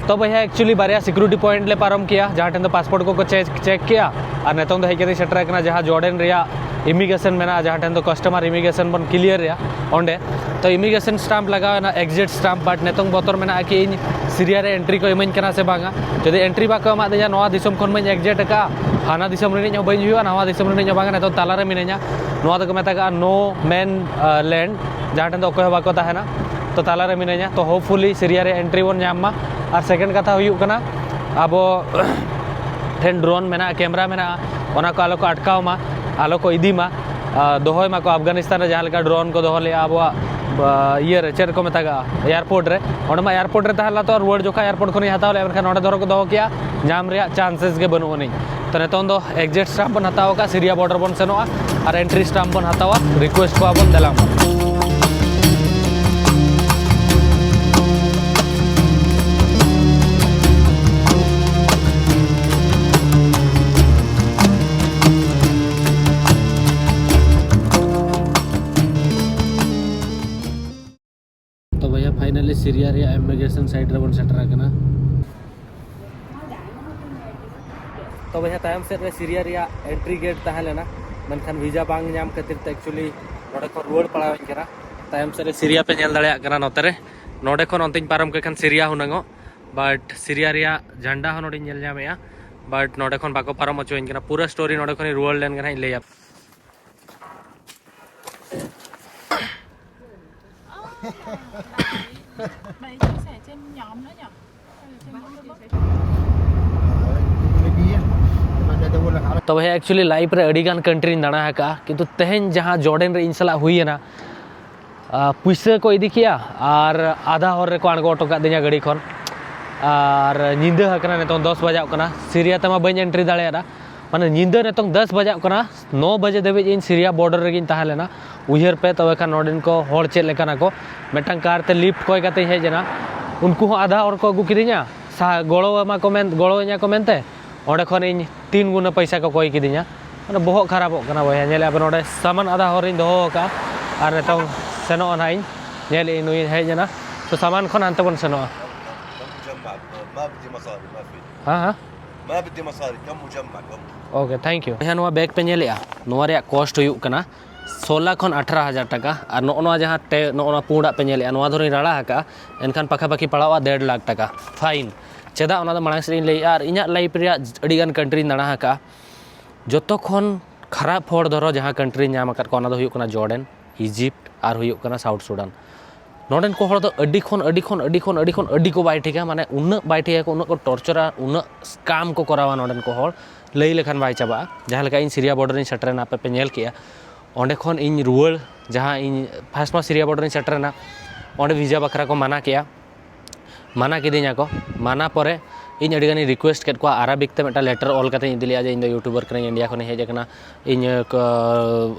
ᱛᱚ ᱵᱚᱭᱦᱟ, actually ᱵᱟᱨᱭᱟ ᱥᱤᱠᱩᱨᱤᱴᱤ ᱯᱚᱭᱮᱱᱴ ᱞᱮ ᱯᱟᱨᱚᱢ ᱠᱮᱜᱼᱟ, ᱡᱟᱦᱟᱸ ᱴᱷᱮᱱ ᱫᱚ ᱯᱟᱥᱯᱳᱨᱴ ᱠᱚᱠᱚ ᱪᱮᱠ, ᱪᱮᱠ ᱠᱮᱜᱼᱟ᱾ ᱟᱨ ᱱᱤᱛᱚᱝ ᱫᱚ ᱦᱮᱡ ᱠᱟᱛᱮ ᱥᱮᱴᱮᱨ ᱟᱠᱟᱱᱟ ᱡᱟᱦᱟᱸ ᱡᱚᱨᱰᱮᱱ ᱨᱮᱭᱟᱜ ᱤᱢᱤᱜᱨᱮᱥᱚᱱ ᱢᱮᱱᱟᱜᱼᱟ, ᱡᱟᱦᱟᱸ ᱴᱷᱮᱱ ᱫᱚ ᱠᱟᱥᱴᱚᱢᱟᱨ ᱤᱢᱤᱜᱨᱮᱥᱚᱱ ᱵᱚᱱ ᱠᱞᱤᱭᱟᱨ ᱨᱮᱭᱟ ᱚᱸᱰᱮ᱾ ᱛᱚ ᱤᱢᱤᱜᱨᱮᱥᱚᱱ ᱥᱴᱟᱢᱯ ᱞᱟᱜᱟᱣ ᱮᱱᱟ, ᱮᱠᱡᱤᱴ ᱥᱴᱟᱢᱯ, but ᱱᱤᱛᱚᱝ ᱵᱚᱛᱚᱨ ᱢᱮᱱᱟᱜᱼᱟ ᱠᱤ ᱤᱧ ᱥᱤᱨᱤᱭᱟ ᱨᱮ ᱮᱱᱴᱨᱤ ᱠᱚ ᱤᱢᱟᱹᱧ ᱠᱟᱱᱟ ᱥᱮ ᱵᱟᱝᱟ᱾ ᱡᱩᱫᱤ ᱮᱱᱴᱨᱤ ᱵᱟᱠᱚ ᱮᱢᱟᱫᱤᱧᱟ, ᱱᱚᱣᱟ ᱫᱤᱥᱚᱢ ᱠᱷᱚᱱ ᱢᱟᱧ ᱮᱠᱡᱤᱴ ᱟᱠᱟᱫᱼᱟ, ᱦᱟᱱᱟ ᱫᱤᱥᱚᱢ ᱨᱤᱱᱤᱡ ᱦᱚᱸ ᱵᱟᱹᱧ ᱦᱩᱭᱩᱜᱼᱟ, ᱱᱟᱣᱟ ᱫᱤᱥᱚᱢ ᱨᱤᱱᱤᱡ ᱦᱚᱸ ᱵᱟᱝᱟ, ᱱᱤᱛᱚᱝ ᱛᱟᱞᱟᱨᱮ ᱢᱤᱱᱟᱹᱧᱟ᱾ ᱱᱚᱣᱟ ᱫᱚᱠᱚ ᱢᱮᱛᱟᱜᱼᱟ ᱱᱳ ᱢᱮᱱ ᱞᱮᱱᱰ, ᱡᱟᱦᱟᱸ ᱴᱷᱮᱱ ᱫᱚ ᱚᱠᱚᱭ ᱦᱚᱸ ᱵᱟᱠᱚ ᱛᱟᱦᱮᱱᱟ᱾ ᱛᱚ ᱛᱟᱞᱟᱨᱮ ᱢᱤᱱᱟᱹᱧᱟ, ᱛᱚ ᱦᱳᱯᱯᱷᱩᱞᱤ ᱥᱤᱨᱤᱭᱟ ᱨᱮ ᱮᱱᱴᱨᱤ ᱵᱚᱱ ᱧᱟᱢ ᱢᱟ᱾ ᱟᱨ ᱥᱮᱠᱮᱱᱰ ᱠᱟᱛᱷᱟ ᱦᱩᱭᱩᱜ ᱠᱟᱱᱟ, ᱟᱵᱚ ᱴᱷᱮᱱ ᱰᱨᱳᱱ ᱢᱮᱱᱟᱜᱼᱟ, ᱠᱮᱢᱮᱨᱟ ᱢᱮᱱᱟᱜᱼᱟ, ᱚᱱᱟ ᱠᱚ ᱟᱞᱚ ᱠᱚ ᱟᱴᱠᱟᱣ ᱢᱟ, ᱟᱞᱚ ᱠᱚ ᱤᱫᱤ ᱢᱟ, ᱟᱨ ᱫᱚᱦᱚᱭ ᱢᱟᱠᱚ᱾ ᱟᱯᱷᱜᱟᱱᱤᱥᱛᱟᱱ ᱨᱮ ᱡᱟᱦᱟᱸ ᱞᱮᱠᱟ ᱰᱨᱳᱱ ᱠᱚ ᱫᱚᱦᱚ ᱞᱮᱜᱼᱟ ᱟᱵᱚᱣᱟᱜ, ᱵᱟ, ᱤᱭᱟᱹ ᱨᱮ, ᱪᱮᱫ ᱠᱚ ᱢᱮᱛᱟᱜᱟᱜᱼᱟ, ᱮᱭᱟᱨᱯᱳᱨᱴ ᱨᱮ, ᱚᱸᱰᱮ ᱢᱟ ᱮᱭᱟᱨᱯᱳᱨᱴ ᱨᱮ ᱛᱟᱦᱮᱸ ᱞᱮᱱᱟ, ᱛᱚ ᱨᱩᱣᱟᱹᱲ ᱡᱚᱠᱷᱚᱱ ᱮᱭᱟᱨᱯᱳᱨᱴ ᱠᱷᱚᱱᱤᱧ ᱦᱟᱛᱟᱣ ᱞᱮᱜᱼᱟ, ᱢᱮᱱᱠᱷᱟᱱ ᱚᱸᱰᱮ ᱫᱷᱚᱨᱚ ᱠᱚ ᱫᱚᱦᱚ ᱠᱮᱜᱼᱟ, ᱧᱟᱢ ᱨᱮᱭᱟᱜ ᱪᱟᱱᱥᱮᱥ ᱜᱮ ᱵᱟᱹᱱᱩᱜ ᱟᱹᱱᱤᱡ᱾ ᱛᱚ ᱱᱤᱛᱚᱝ ᱫᱚ ᱮᱠᱡᱤᱴ ᱥᱴᱟᱢᱯ ᱵᱚᱱ ᱦᱟᱛᱟᱣ ᱟᱠᱟᱫᱼᱟ, ᱥᱤᱨᱤᱭᱟ ᱵᱚᱨᱰᱟᱨ ᱵᱚᱱ ᱥᱮᱱᱚᱜᱼᱟ ᱟᱨ ᱮᱱᱴᱨᱤ ᱥᱴᱟᱢᱯ ᱵᱚᱱ ᱦᱟᱛᱟᱣᱟ, ᱨᱤᱠᱩᱭᱮᱥᱴ ᱠᱚᱣᱟ ᱵᱚᱱ, ᱫᱮᱞᱟ ᱢᱟ᱾ ᱛᱚ ᱵᱚᱭᱦᱟ, ᱯᱷᱟᱭᱱᱟᱞᱤ ᱥᱤᱨᱤᱭᱟ ᱨᱮᱭᱟᱜ ᱤᱢᱤᱜᱨᱮᱥᱚᱱ ᱥᱟᱭᱤᱰ ᱨᱮᱵᱚᱱ ᱥᱮᱴᱮᱨ ᱟᱠᱟᱱᱟ᱾ ᱛᱚ ᱵᱚᱭᱦᱟ, ᱛᱟᱭᱚᱢ ᱥᱮᱫ ᱨᱮ ᱥᱤᱨᱤᱭᱟ ᱨᱮᱭᱟᱜ ᱮᱱᱴᱨᱤ ᱜᱮᱴ ᱛᱟᱦᱮᱸ ᱞᱮᱱᱟ, ᱢᱮᱱᱠᱷᱟᱱ ᱵᱷᱤᱥᱟ ᱵᱟᱝ ᱧᱟᱢ ᱠᱷᱟᱹᱛᱤᱨ ᱛᱮ actually ᱱᱚᱰᱮ ᱠᱷᱚᱱ ᱨᱩᱣᱟᱹᱲ ᱯᱟᱲᱟᱣ ᱟᱹᱧ ᱠᱟᱱᱟ᱾ ᱛᱟᱭᱚᱢ ᱥᱮᱫ ᱨᱮ ᱥᱤᱨᱤᱭᱟ ᱯᱮ ᱧᱮᱞ ᱫᱟᱲᱮᱭᱟᱜ ᱠᱟᱱᱟ, ᱱᱚᱛᱮ ᱨᱮ᱾ ᱱᱚᱰᱮ ᱠᱷᱚᱱ ᱚᱱᱛᱮᱧ ᱯᱟᱨᱚᱢ ᱠᱮᱫ ᱠᱷᱟᱱ ᱥᱤᱨᱤᱭᱟ ᱦᱩᱱᱟᱹᱝᱚᱜ, but ᱥᱤᱨᱤᱭᱟ ᱨᱮᱭᱟᱜ ᱡᱷᱟᱱᱰᱟ ᱦᱚᱸ ᱱᱚᱰᱮᱧ ᱧᱮᱞ ᱧᱟᱢᱮᱫᱼᱟ, but ᱱᱚᱰᱮ ᱠᱷᱚᱱ ᱵᱟᱠᱚ ᱯᱟᱨᱚᱢ ᱦᱚᱪᱚᱣᱟᱹᱧ ᱠᱟᱱᱟ᱾ ᱯᱩᱨᱟᱹ ᱥᱴᱳᱨᱤ ᱱᱚᱰᱮ ᱠᱷᱚᱱᱤᱧ ᱨᱩᱣᱟᱹᱲ ᱞᱮᱱ ᱜᱮ ᱱᱟᱦᱟᱜ ᱤᱧ ᱞᱟᱹᱭᱟ᱾ ᱛᱚᱵᱮ actually life ᱨᱮ ᱟᱹᱰᱤ ᱜᱟᱱ country ᱨᱤᱧ ᱫᱟᱬᱟ ᱟᱠᱟᱫᱼᱟ, ᱠᱤᱱᱛᱩ ᱛᱮᱦᱮᱧ ᱡᱟᱦᱟᱸ ᱡᱚᱨᱰᱮᱱ ᱨᱮ ᱤᱧ ᱥᱟᱞᱟᱜ ᱦᱩᱭᱮᱱᱟ, ᱟᱨ ᱯᱩᱭᱥᱟᱹ ᱠᱚ ᱤᱫᱤ ᱠᱮᱜᱼᱟ ᱟᱨ ᱟᱫᱷᱟ ᱦᱚᱨ ᱨᱮᱠᱚ ᱟᱬᱜᱚ ᱦᱚᱴᱚ ᱠᱟᱫᱤᱧᱟ ᱜᱟᱹᱰᱤ ᱠᱷᱚᱱ᱾ ᱟᱨ ᱧᱤᱫᱟᱹ ᱟᱠᱟᱱᱟ, ᱱᱤᱛᱚᱝ ᱫᱚᱥ ᱵᱟᱡᱟᱜ ᱠᱟᱱᱟ, ᱥᱤᱨᱤᱭᱟ ᱛᱮᱢᱟ ᱵᱟᱹᱧ ᱮᱱᱴᱨᱤ ᱫᱟᱲᱮᱭᱟᱫᱟ᱾ ᱢᱟᱱᱮ ᱧᱤᱫᱟᱹ ᱱᱤᱛᱚᱝ ᱫᱚᱥ ᱵᱟᱡᱟᱜ ᱠᱟᱱᱟ, ᱱᱚ ᱵᱟᱡᱮ ᱫᱷᱟᱹᱵᱤᱡ ᱤᱧ ᱥᱤᱨᱤᱭᱟ ᱵᱚᱨᱰᱟᱨ ᱨᱮᱜᱮᱧ ᱛᱟᱦᱮᱸ ᱞᱮᱱᱟ᱾ ᱩᱭᱦᱟᱹᱨ ᱯᱮ ᱛᱚᱵᱮ ᱠᱷᱟᱱ ᱱᱚᱰᱮᱱ ᱠᱚ ᱦᱚᱲ ᱪᱮᱫ ᱞᱮᱠᱟᱱᱟ ᱠᱚ᱾ ᱢᱤᱫᱴᱟᱝ ᱠᱟᱨ ᱛᱮ ᱞᱤᱯᱷᱴ ᱠᱚᱭ ᱠᱟᱛᱮᱧ ᱦᱮᱡ ᱮᱱᱟ᱾ ᱩᱱᱠᱩ ᱦᱚᱸ ᱟᱫᱷᱟ ᱦᱚᱨ ᱠᱚ ᱟᱹᱜᱩ ᱠᱤᱫᱤᱧᱟ, ᱥᱟ-, ᱜᱚᱲᱚ ᱟᱢᱟ ᱠᱚ ᱢᱮᱱ, ᱜᱚᱲᱚ ᱟᱹᱧᱟ ᱠᱚ ᱢᱮᱱᱛᱮ᱾ ᱚᱸᱰᱮ ᱠᱷᱚᱱ ᱤᱧ ᱛᱤᱱ ᱜᱩᱱᱟᱹ ᱯᱚᱭᱥᱟ ᱠᱚ ᱠᱚᱭ ᱠᱤᱫᱤᱧᱟ᱾ ᱢᱟᱱᱮ ᱵᱚᱦᱚᱜ ᱠᱷᱟᱨᱟᱯᱚᱜ ᱠᱟᱱᱟ ᱵᱚᱭᱦᱟ, ᱧᱮᱞᱮᱫᱼᱟ ᱯᱮ ᱱᱚᱰᱮ ᱥᱟᱢᱟᱱ ᱟᱫᱷᱟ ᱦᱚᱨ ᱨᱤᱧ ᱫᱚᱦᱚ ᱟᱠᱟᱫᱼᱟ ᱟᱨ ᱱᱤᱛᱚᱝ ᱥᱮᱱᱚᱜᱼᱟ ᱱᱟᱦᱟᱜ ᱤᱧ᱾ ᱧᱮᱞᱮᱫ ᱟᱹᱧ ᱱᱩᱭ ᱦᱮᱡ ᱮᱱᱟ, ᱛᱚ ᱥᱟᱢᱟᱱ ᱠᱷᱚᱱ ᱦᱟᱱᱛᱮ ᱵᱚᱱ ᱥᱮᱱᱚᱜᱼᱟ᱾ كم مجمع؟ ما بدي مصاري، ما في. ᱦᱮᱸ ᱦᱮᱸ. ما بدي مصاري، كم مجمع، كم؟ Okay, thank you. ᱵᱚᱭᱦᱟ, ᱱᱚᱣᱟ ᱵᱮᱜᱽ ᱯᱮ ᱧᱮᱞᱮᱫᱼᱟ, ᱱᱚᱣᱟ ᱨᱮᱭᱟᱜ ᱠᱚᱥᱴ ᱦᱩᱭᱩᱜ ᱠᱟᱱᱟ ᱥᱳᱞᱟ ᱠᱷᱚᱱ ᱟᱴᱷᱨᱚ ᱦᱟᱡᱟᱨ ᱴᱟᱠᱟ᱾ ᱟᱨ ᱱᱚᱜᱼᱚ ᱱᱚᱣᱟ ᱡᱟᱦᱟᱸ ᱴᱮ-, ᱱᱚᱜᱼᱚ ᱱᱚᱣᱟ ᱯᱩᱸᱰᱟᱜ ᱯᱮ ᱧᱮᱞᱮᱫᱼᱟ, ᱱᱚᱣᱟ ᱫᱷᱚᱨᱮᱧ ᱨᱟᱲᱟ ᱟᱠᱟᱫᱼᱟ, ᱮᱱᱠᱷᱟᱱ ᱯᱟᱠᱷᱟ ᱯᱟᱠᱷᱤ ᱯᱟᱲᱟᱣᱜᱼᱟ ᱰᱮᱲ ᱞᱟᱠᱷ ᱴᱟᱠᱟ ᱯᱷᱟᱭᱤᱱ᱾ ᱪᱮᱫᱟᱜ, ᱚᱱᱟ ᱫᱚ ᱢᱟᱲᱟᱝ ᱥᱮᱫ ᱤᱧ ᱞᱟᱹᱭᱮᱫᱼᱟ᱾ ᱟᱨ ᱤᱧᱟᱹᱜ ᱞᱟᱭᱤᱯᱷ ᱨᱮᱭᱟᱜ ᱟᱹᱰᱤᱜᱟᱱ ᱠᱟᱱᱴᱨᱤᱧ ᱫᱟᱬᱟ ᱟᱠᱟᱫᱼᱟ᱾ ᱡᱚᱛᱚ ᱠᱷᱚᱱ ᱠᱷᱟᱨᱟᱯ ᱦᱚᱲ ᱫᱷᱚᱨᱚ ᱡᱟᱦᱟᱸ ᱠᱟᱱᱴᱨᱤᱧ ᱧᱟᱢ ᱟᱠᱟᱫ ᱠᱚᱣᱟ, ᱚᱱᱟ ᱫᱚ ᱦᱩᱭᱩᱜ ᱠᱟᱱᱟ ᱡᱚᱨᱰᱮᱱ, ᱤᱡᱤᱯᱴ ᱟᱨ ᱦᱩᱭᱩᱜ ᱠᱟᱱᱟ ᱥᱟᱣᱩᱛᱷ ᱥᱩᱰᱟᱱ᱾ ᱱᱚᱰᱮᱱ ᱠᱚ ᱦᱚᱲ ᱫᱚ ᱟᱹᱰᱤ ᱠᱷᱚᱱ, ᱟᱹᱰᱤ ᱠᱷᱚᱱ, ᱟᱹᱰᱤ ᱠᱷᱚᱱ, ᱟᱹᱰᱤ ᱠᱷᱚᱱ ᱟᱹᱰᱤ ᱠᱚ ᱵᱟᱭ ᱴᱷᱤᱠᱟ, ᱢᱟᱱᱮ ᱩᱱᱟᱹᱜ ᱵᱟᱭ ᱴᱷᱤᱠᱟ ᱠᱚ, ᱩᱱᱟᱹᱜ ᱠᱚ ᱴᱚᱨᱪᱟᱨᱟ, ᱩᱱᱟᱹᱜ ᱥᱠᱟᱢ ᱠᱚ ᱠᱚᱨᱟᱣᱟ ᱱᱚᱰᱮᱱ ᱠᱚ ᱦᱚᱲ, ᱞᱟᱹᱭ ᱞᱮᱠᱷᱟᱱ ᱵᱟᱭ ᱪᱟᱵᱟᱜᱼᱟ᱾ ᱡᱟᱦᱟᱸ ᱞᱮᱠᱟ ᱤᱧ ᱥᱤᱨᱤᱭᱟ ᱵᱚᱨᱰᱟᱨ ᱤᱧ ᱥᱮᱴᱮᱨᱮᱱᱟ, ᱟᱯᱮ ᱯᱮ ᱧᱮᱞ ᱠᱮᱜᱼᱟ, ᱚᱸᱰᱮ ᱠᱷᱚᱱ ᱤᱧ ᱨᱩᱣᱟᱹᱲ, ᱡᱟᱦᱟᱸ ᱤᱧ ᱯᱷᱟᱥᱴ ᱢᱟ ᱥᱤᱨᱤᱭᱟ ᱵᱚᱨᱰᱟᱨ ᱤᱧ ᱥᱮᱴᱮᱨᱮᱱᱟ, ᱚᱸᱰᱮ ᱵᱷᱤᱥᱟ ᱵᱟᱠᱷᱨᱟ ᱠᱚ ᱢᱟᱱᱟ ᱠᱮᱜᱼᱟ, ᱢᱟᱱᱟ ᱠᱤᱫᱤᱧᱟ ᱠᱚ᱾ ᱢᱟᱱᱟ ᱯᱚᱨᱮ ᱤᱧ ᱟᱹᱰᱤ ᱜᱟᱱᱤᱧ ᱨᱤᱠᱩᱭᱮᱥᱴ ᱠᱮᱫ ᱠᱚᱣᱟ, ᱟᱨᱟᱵᱤᱠ ᱛᱮ ᱢᱤᱫᱴᱟᱝ ᱞᱮᱴᱟᱨ ᱚᱞ ᱠᱟᱛᱮᱧ ᱤᱫᱤ ᱞᱮᱜᱼᱟ ᱡᱮ ᱤᱧ ᱫᱚ ᱭᱩᱴᱩᱵᱟᱨ ᱠᱟᱹᱱᱟᱹᱧ, ᱤᱱᱰᱤᱭᱟ ᱠᱷᱚᱱᱤᱧ ᱦᱮᱡ ᱟᱠᱟᱱᱟ, ᱤᱧ, ᱠᱚ,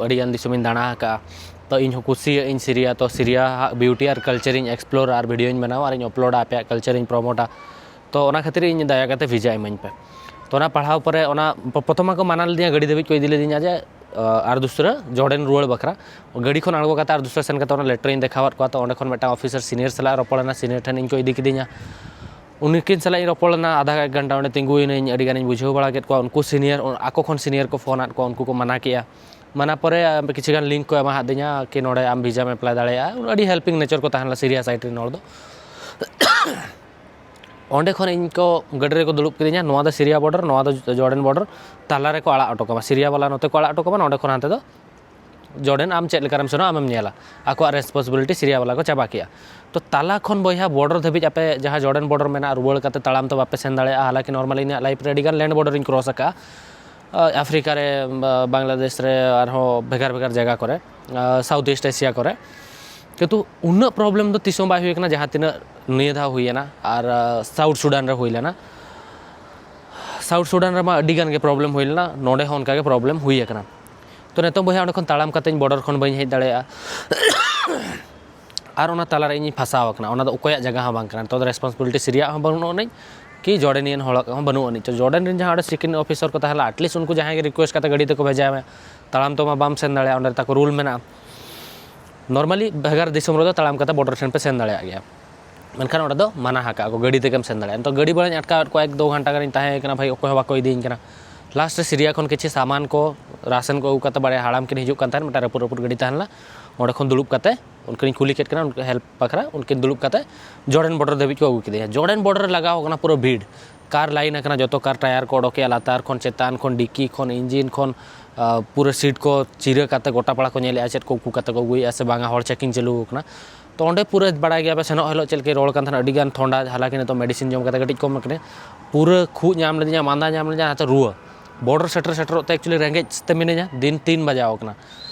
ᱟᱹᱰᱤ ᱜᱟᱱ ᱫᱤᱥᱚᱢᱤᱧ ᱫᱟᱬᱟ ᱟᱠᱟᱫᱼᱟ, ᱛᱚ ᱤᱧ ᱦᱚᱸ ᱠᱩᱥᱤᱭᱟᱜ ᱟᱹᱧ ᱥᱤᱨᱤᱭᱟ, ᱛᱚ ᱥᱤᱨᱤᱭᱟ ᱦᱟᱜ ᱵᱤᱭᱩᱴᱤ ᱟᱨ ᱠᱟᱞᱪᱟᱨᱤᱧ ᱮᱠᱥᱯᱞᱳᱨᱟ ᱟᱨ ᱵᱷᱤᱰᱤᱭᱳᱧ ᱵᱮᱱᱟᱣᱟ ᱟᱨᱤᱧ ᱟᱯᱞᱳᱰᱟ, ᱟᱯᱮᱭᱟᱜ ᱠᱟᱞᱪᱟᱨᱤᱧ ᱯᱨᱚᱢᱳᱴᱟ᱾ ᱛᱚ ᱚᱱᱟ ᱠᱷᱟᱹᱛᱤᱨ ᱤᱧ ᱫᱟᱭᱟ ᱠᱟᱛᱮ ᱵᱷᱤᱥᱟ ᱤᱢᱟᱹᱧ ᱯᱮ᱾ ᱛᱚ ᱚᱱᱟ ᱯᱟᱲᱦᱟᱣ ᱯᱚᱨᱮ ᱚᱱᱟ ᱯᱨᱚ-, ᱯᱨᱚᱛᱷᱚᱢ ᱢᱟᱠᱚ ᱢᱟᱱᱟ ᱞᱤᱫᱤᱧᱟ, ᱜᱟᱹᱰᱤ ᱫᱷᱟᱹᱵᱤᱡ ᱠᱚ ᱤᱫᱤ ᱞᱤᱫᱤᱧᱟ ᱡᱮ, ᱟᱨ ᱫᱩᱥᱨᱟᱹ ᱡᱚᱨᱰᱮᱱ ᱨᱩᱣᱟᱹᱲ ᱵᱟᱠᱷᱨᱟ᱾ ᱜᱟᱹᱰᱤ ᱠᱷᱚᱱ ᱟᱬᱜᱚ ᱠᱟᱛᱮ ᱟᱨ ᱫᱩᱥᱨᱟᱹ ᱥᱮᱱ ᱠᱟᱛᱮ ᱚᱱᱟ ᱞᱮᱴᱟᱨᱤᱧ ᱫᱮᱠᱷᱟᱣᱟᱫ ᱠᱚᱣᱟ᱾ ᱛᱚ ᱚᱸᱰᱮ ᱠᱷᱚᱱ ᱢᱤᱫᱴᱟᱝ ᱚᱯᱷᱤᱥᱟᱨ ᱥᱤᱱᱤᱭᱟᱨ ᱥᱟᱞᱟᱜ ᱨᱚᱯᱚᱲ ᱮᱱᱟ, ᱥᱤᱱᱤᱭᱟᱨ ᱴᱷᱮᱱ ᱤᱧ ᱠᱚ ᱤᱫᱤ ᱠᱤᱫᱤᱧᱟ᱾ ᱩᱱᱠᱤᱱ ᱥᱟᱞᱟᱜ ᱤᱧ ᱨᱚᱯᱚᱲ ᱞᱮᱱᱟ ᱟᱫᱷᱟ ᱮᱠ ᱜᱷᱚᱱᱴᱟ, ᱚᱸᱰᱮ ᱛᱤᱸᱜᱩᱭᱮᱱᱟᱹᱧ, ᱟᱹᱰᱤ ᱜᱟᱱᱤᱧ ᱵᱩᱡᱷᱟᱹᱣ ᱵᱟᱲᱟ ᱠᱮᱫ ᱠᱚᱣᱟ᱾ ᱩᱱᱠᱩ ᱥᱤᱱᱤᱭᱟᱨ, ᱟᱠᱚ ᱠᱷᱚᱱ ᱥᱤᱱᱤᱭᱟᱨ ᱠᱚ ᱯᱷᱳᱱ ᱟᱫ ᱠᱚᱣᱟ, ᱩᱱᱠᱩ ᱠᱚ ᱢᱟᱱᱟ ᱠᱮᱜᱼᱟ᱾ ᱢᱟᱱᱟ ᱯᱚᱨᱮ, ᱟ, ᱠᱤᱪᱷᱩ ᱜᱟᱱ ᱞᱤᱝᱠ ᱠᱚ ᱮᱢᱟᱦᱟᱫᱤᱧᱟ ᱠᱤ ᱱᱚᱰᱮ ᱟᱢ ᱵᱷᱤᱥᱟᱢ ᱮᱯᱞᱟᱭ ᱫᱟᱲᱮᱭᱟᱜᱼᱟ᱾ ᱟᱹᱰᱤ ᱦᱮᱞᱯᱤᱝ ᱱᱮᱪᱟᱨ ᱠᱚ ᱛᱟᱦᱮᱸ ᱞᱮᱱᱟ ᱥᱤᱨᱤᱭᱟ ᱥᱟᱭᱤᱰ ᱨᱮᱱ ᱦᱚᱲ ᱫᱚ᱾ ᱚᱸᱰᱮ ᱠᱷᱚᱱ ᱤᱧ ᱠᱚ ᱜᱟᱹᱰᱤ ᱨᱮᱠᱚ ᱫᱩᱲᱩᱵ ᱠᱤᱫᱤᱧᱟ, ᱱᱚᱣᱟ ᱫᱚ ᱥᱤᱨᱤᱭᱟ ᱵᱚᱰᱟᱨ, ᱱᱚᱣᱟ ᱫᱚ ᱡᱚᱨᱰᱮᱱ ᱵᱚᱰᱟᱨ, ᱛᱟᱞᱟ ᱨᱮᱠᱚ ᱟᱲᱟᱜ ᱦᱚᱴᱚ ᱠᱟᱢᱟ᱾ ᱥᱤᱨᱤᱭᱟ ᱵᱟᱞᱟ ᱱᱚᱛᱮ ᱠᱚ ᱟᱲᱟᱜ ᱦᱚᱴᱚ ᱠᱟᱢᱟ, ᱱᱚᱸᱰᱮ ᱠᱷᱚᱱ ᱦᱟᱱᱛᱮ ᱫᱚ ᱡᱚᱨᱰᱮᱱ, ᱟᱢ ᱪᱮᱫ ᱞᱮᱠᱟᱨᱮᱢ ᱥᱮᱱᱚᱜᱼᱟ ᱟᱢᱮᱢ ᱧᱮᱞᱟ᱾ ᱟᱠᱚᱣᱟᱜ ᱨᱮᱥᱯᱚᱱᱥᱤᱵᱤᱞᱤᱴᱤ ᱥᱤᱨᱤᱭᱟ ᱵᱟᱞᱟ ᱠᱚ ᱪᱟᱵᱟ ᱠᱮᱜᱼᱟ᱾ ᱛᱚ ᱛᱟᱞᱟ ᱠᱷᱚᱱ ᱵᱚᱭᱦᱟ ᱵᱚᱰᱟᱨ ᱫᱷᱟᱹᱵᱤᱡ ᱟᱯᱮ ᱡᱟᱦᱟᱸ ᱡᱚᱨᱰᱮᱱ ᱵᱚᱰᱟᱨ ᱢᱮᱱᱟᱜᱼᱟ, ᱨᱩᱣᱟᱹᱲ ᱠᱟᱛᱮ ᱛᱟᱲᱟᱢ ᱛᱮ ᱵᱟᱯᱮ ᱥᱮᱱ ᱫᱟᱲᱮᱭᱟᱜᱼᱟ᱾ ᱦᱟᱞᱟᱠᱤ normally ᱤᱧᱟᱹᱜ ᱞᱟᱭᱤᱯᱷ ᱨᱮ ᱟᱹᱰᱤ ᱜᱟᱱ ᱞᱮᱱᱰ ᱵᱚᱰᱟᱨ ᱤᱧ ᱠᱨᱚᱥ ᱟᱠᱟᱜᱼᱟ, ᱟ, ᱟᱯᱷᱨᱤᱠᱟ ᱨᱮ, ᱵᱟ-, ᱵᱟᱝᱞᱟᱫᱮᱥ ᱨᱮ, ᱟᱨᱦᱚᱸ ᱵᱷᱮᱜᱟᱨ ᱵᱷᱮᱜᱟᱨ ᱡᱟᱭᱜᱟ ᱠᱚᱨᱮ, ᱟ, ᱥᱟᱣᱩᱛᱷ ᱤᱥᱴ ᱮᱥᱤᱭᱟ ᱠᱚᱨᱮ᱾ ᱠᱤᱱᱛᱩ ᱩᱱᱟᱹᱜ ᱯᱨᱚᱵᱞᱮᱢ ᱫᱚ ᱛᱤᱥ ᱦᱚᱸ ᱵᱟᱭ ᱦᱩᱭ ᱠᱟᱱᱟ, ᱡᱟᱦᱟᱸ ᱛᱤᱱᱟᱹᱜ ᱱᱤᱭᱟᱹ ᱫᱷᱟᱣ ᱦᱩᱭᱮᱱᱟ ᱟᱨ ᱥᱟᱣᱩᱛᱷ ᱥᱩᱰᱟᱱ ᱨᱮ ᱦᱩᱭ ᱞᱮᱱᱟ᱾ ᱥᱟᱣᱩᱛᱷ ᱥᱩᱰᱟᱱ ᱨᱮᱢᱟ ᱟᱹᱰᱤ ᱜᱟᱱ ᱜᱮ ᱯᱨᱚᱵᱞᱮᱢ ᱦᱩᱭ ᱞᱮᱱᱟ, ᱱᱚᱰᱮ ᱦᱚᱸ ᱚᱱᱠᱟ ᱜᱮ ᱯᱨᱚᱵᱞᱮᱢ ᱦᱩᱭ ᱟᱠᱟᱱᱟ᱾ ᱛᱚ ᱱᱤᱛᱚᱝ ᱵᱚᱭᱦᱟ ᱚᱸᱰᱮ ᱠᱷᱚᱱ ᱛᱟᱲᱟᱢ ᱠᱟᱛᱮᱧ ᱵᱚᱰᱟᱨ ᱠᱷᱚᱱ ᱵᱟᱹᱧ ᱦᱮᱡ ᱫᱟᱲᱮᱭᱟᱜᱼᱟ᱾ ᱟᱨ ᱚᱱᱟ ᱛᱟᱞᱟᱨᱮ ᱤᱧᱤᱧ ᱯᱷᱟᱸᱥᱟᱣ ᱟᱠᱟᱱᱟ, ᱚᱱᱟ ᱫᱚ ᱚᱠᱚᱭᱟᱜ ᱡᱟᱭᱜᱟ ᱦᱚᱸ ᱵᱟᱝ ᱠᱟᱱᱟ᱾ ᱱᱤᱛᱚᱜ ᱫᱚ ᱨᱮᱥᱯᱚᱱᱥᱤᱵᱤᱞᱤᱴᱤ ᱥᱤᱨᱤᱭᱟᱜ ᱦᱚᱸ ᱵᱟᱹᱱᱩᱜ ᱟᱹᱱᱤᱡ, ᱠᱤ ᱡᱚᱨᱰᱮᱱᱤᱭᱟᱱ ᱦᱚᱲᱟᱜ ᱦᱚᱸ ᱵᱟᱹᱱᱩᱜ ᱟᱹᱱᱤᱡ᱾ ᱛᱚ ᱡᱚᱨᱰᱮᱱ ᱨᱮᱱ ᱡᱟᱦᱟᱸ ᱚᱸᱰᱮ ᱪᱮᱠ ᱤᱱ ᱚᱯᱷᱤᱥᱟᱨ ᱠᱚ ᱛᱟᱦᱮᱸ ᱞᱮᱱᱟ, ᱟᱴᱞᱤᱥᱴ ᱩᱱᱠᱩ ᱡᱟᱦᱟᱸᱭ ᱜᱮ ᱨᱤᱠᱩᱭᱮᱥᱴ ᱠᱟᱛᱮ ᱜᱟᱹᱰᱤ ᱛᱮᱠᱚ ᱵᱷᱮᱡᱟᱭ ᱢᱮ, ᱛᱟᱲᱟᱢ ᱛᱮᱢᱟ ᱵᱟᱢ ᱥᱮᱱ ᱫᱟᱲᱮᱭᱟᱜᱼᱟ, ᱚᱸᱰᱮ ᱛᱟᱠᱚ ᱨᱩᱞ ᱢᱮᱱᱟᱜᱼᱟ᱾ ᱱᱚᱨᱢᱟᱞᱤ ᱵᱷᱮᱜᱟᱨ ᱫᱤᱥᱚᱢ ᱨᱮᱫᱚ ᱛᱟᱲᱟᱢ ᱠᱟᱛᱮ ᱵᱚᱰᱟᱨ ᱴᱷᱮᱱ ᱯᱮ ᱥᱮᱱ ᱫᱟᱲᱮᱭᱟᱜ ᱜᱮᱭᱟ, ᱢᱮᱱᱠᱷᱟᱱ ᱚᱸᱰᱮ ᱫᱚ ᱢᱟᱱᱟ ᱟᱠᱟᱫ ᱠᱚ, ᱜᱟᱹᱰᱤ ᱛᱮᱜᱮᱢ ᱥᱮᱱ ᱫᱟᱲᱮᱭᱟᱜᱼᱟ᱾ ᱱᱤᱛᱚᱜ ᱜᱟᱹᱰᱤ ᱵᱟᱞᱟᱧ ᱟᱴᱠᱟᱣᱮᱫ ᱠᱚᱣᱟ, ᱮᱠ ᱫᱩ ᱜᱷᱚᱱᱴᱟ ᱜᱟᱱᱤᱧ ᱛᱟᱦᱮᱸ ᱠᱟᱱᱟ ᱵᱷᱟᱹᱭ, ᱚᱠᱚᱭ ᱦᱚᱸ ᱵᱟᱠᱚ ᱤᱫᱤᱧ ᱠᱟᱱᱟ᱾ ᱞᱟᱥᱴ ᱨᱮ ᱥᱤᱨᱤᱭᱟ ᱠᱷᱚᱱ ᱠᱤᱪᱷᱩ ᱥᱟᱢᱟᱱ ᱠᱚ, ᱨᱟᱥᱚᱱ ᱠᱚ ᱟᱹᱜᱩ ᱠᱟᱛᱮ, ᱵᱟᱨᱭᱟ ᱦᱟᱲᱟᱢ ᱠᱤᱱ ᱦᱤᱡᱩᱜ ᱠᱟᱱ ᱛᱟᱦᱮᱸᱫ, ᱢᱤᱫᱴᱟᱝ ᱨᱟᱹᱯᱩᱫ ᱨᱟᱹᱯᱩᱫ ᱜᱟᱹᱰᱤ ᱛᱟᱦᱮᱸ ᱞᱮᱱᱟ, ᱚᱸᱰᱮ ᱠᱷᱚᱱ ᱫᱩᱲᱩᱵ ᱠᱟᱛᱮ ᱩᱱᱠᱤᱱᱤᱧ ᱠᱩᱞᱤ ᱠᱮᱫ ᱠᱤᱱᱟ, ᱩᱱᱠᱩ ᱦᱮᱞᱯ ᱵᱟᱠᱷᱨᱟ ᱩᱱᱠᱤᱱ ᱫᱩᱲᱩᱵ ᱠᱟᱛᱮ ᱡᱚᱨᱰᱮᱱ ᱵᱚᱰᱟᱨ ᱫᱷᱟᱹᱵᱤᱡ ᱠᱚ ᱟᱹᱜᱩ ᱠᱮᱫᱮᱭᱟ᱾ ᱡᱚᱨᱰᱮᱱ ᱵᱚᱰᱟᱨ ᱨᱮ ᱞᱟᱜᱟᱣ ᱟᱠᱟᱱᱟ ᱯᱩᱨᱟᱹ ᱵᱷᱤᱲ, ᱠᱟᱨ ᱞᱟᱭᱤᱱ ᱟᱠᱟᱱᱟ, ᱡᱚᱛᱚ ᱠᱟᱨ ᱴᱟᱭᱟᱨ ᱠᱚ ᱚᱰᱚᱠᱮᱜᱼᱟ, ᱞᱟᱛᱟᱨ ᱠᱷᱚᱱ ᱪᱮᱛᱟᱱ ᱠᱷᱚᱱ ᱰᱤᱠᱤ ᱠᱷᱚᱱ ᱤᱧᱡᱤᱱ ᱠᱷᱚᱱ ᱟᱸ, ᱯᱩᱨᱟᱹ ᱥᱤᱴ ᱠᱚ ᱪᱤᱨᱟᱹ ᱠᱟᱛᱮ ᱜᱚᱴᱟ ᱯᱟᱲᱟ ᱠᱚ ᱧᱮᱞᱮᱜᱼᱟ, ᱪᱮᱫ ᱠᱚ ᱩᱠᱩ ᱠᱟᱛᱮ ᱠᱚ ᱟᱹᱜᱩᱭᱮᱜᱼᱟ ᱥᱮ ᱵᱟᱝᱟ, ᱦᱚᱲ ᱪᱮᱠᱤᱝ ᱪᱟᱹᱞᱩ ᱟᱠᱟᱱᱟ᱾ ᱛᱚ ᱚᱸᱰᱮ ᱯᱩᱨᱟᱹ ᱵᱟᱲᱟᱭ ᱜᱮᱭᱟ ᱯᱮ, ᱥᱮᱱᱚᱜ ᱦᱤᱞᱳᱜ ᱪᱮᱫ ᱞᱮᱠᱟᱭ ᱨᱚᱲ ᱠᱟᱱ ᱛᱟᱦᱮᱱᱟ, ᱟᱹᱰᱤ ᱜᱟᱱ ᱛᱷᱚᱱᱰᱟ, ᱦᱟᱞᱟᱠᱤ ᱱᱤᱛᱚᱜ ᱢᱮᱰᱤᱥᱤᱱ ᱡᱚᱢ ᱠᱟᱛᱮ ᱠᱟᱹᱴᱤᱡ ᱠᱚᱢ ᱟᱠᱟᱱᱟ᱾ ᱯᱩᱨᱟᱹ ᱠᱷᱩᱜ ᱧᱟᱢ ᱞᱮᱫᱤᱧᱟ, ᱢᱟᱸᱫᱟ ᱧᱟᱢ ᱞᱮᱫᱤᱧᱟ, ᱱᱟᱛᱮ ᱨᱩᱣᱟᱹ᱾ ᱵᱚᱰᱟᱨ ᱥᱮᱴᱮᱨ ᱥᱮᱴᱮᱨᱚᱜ ᱛᱮ ᱮᱠᱪᱩᱭᱮᱞᱤ ᱨᱮᱸᱜᱮᱡ ᱛᱮ ᱢᱤᱱᱟᱹᱧᱟ, ᱫᱤᱱ ᱛᱤᱱ ᱵᱟᱡᱟᱣ ᱟᱠᱟᱱᱟ᱾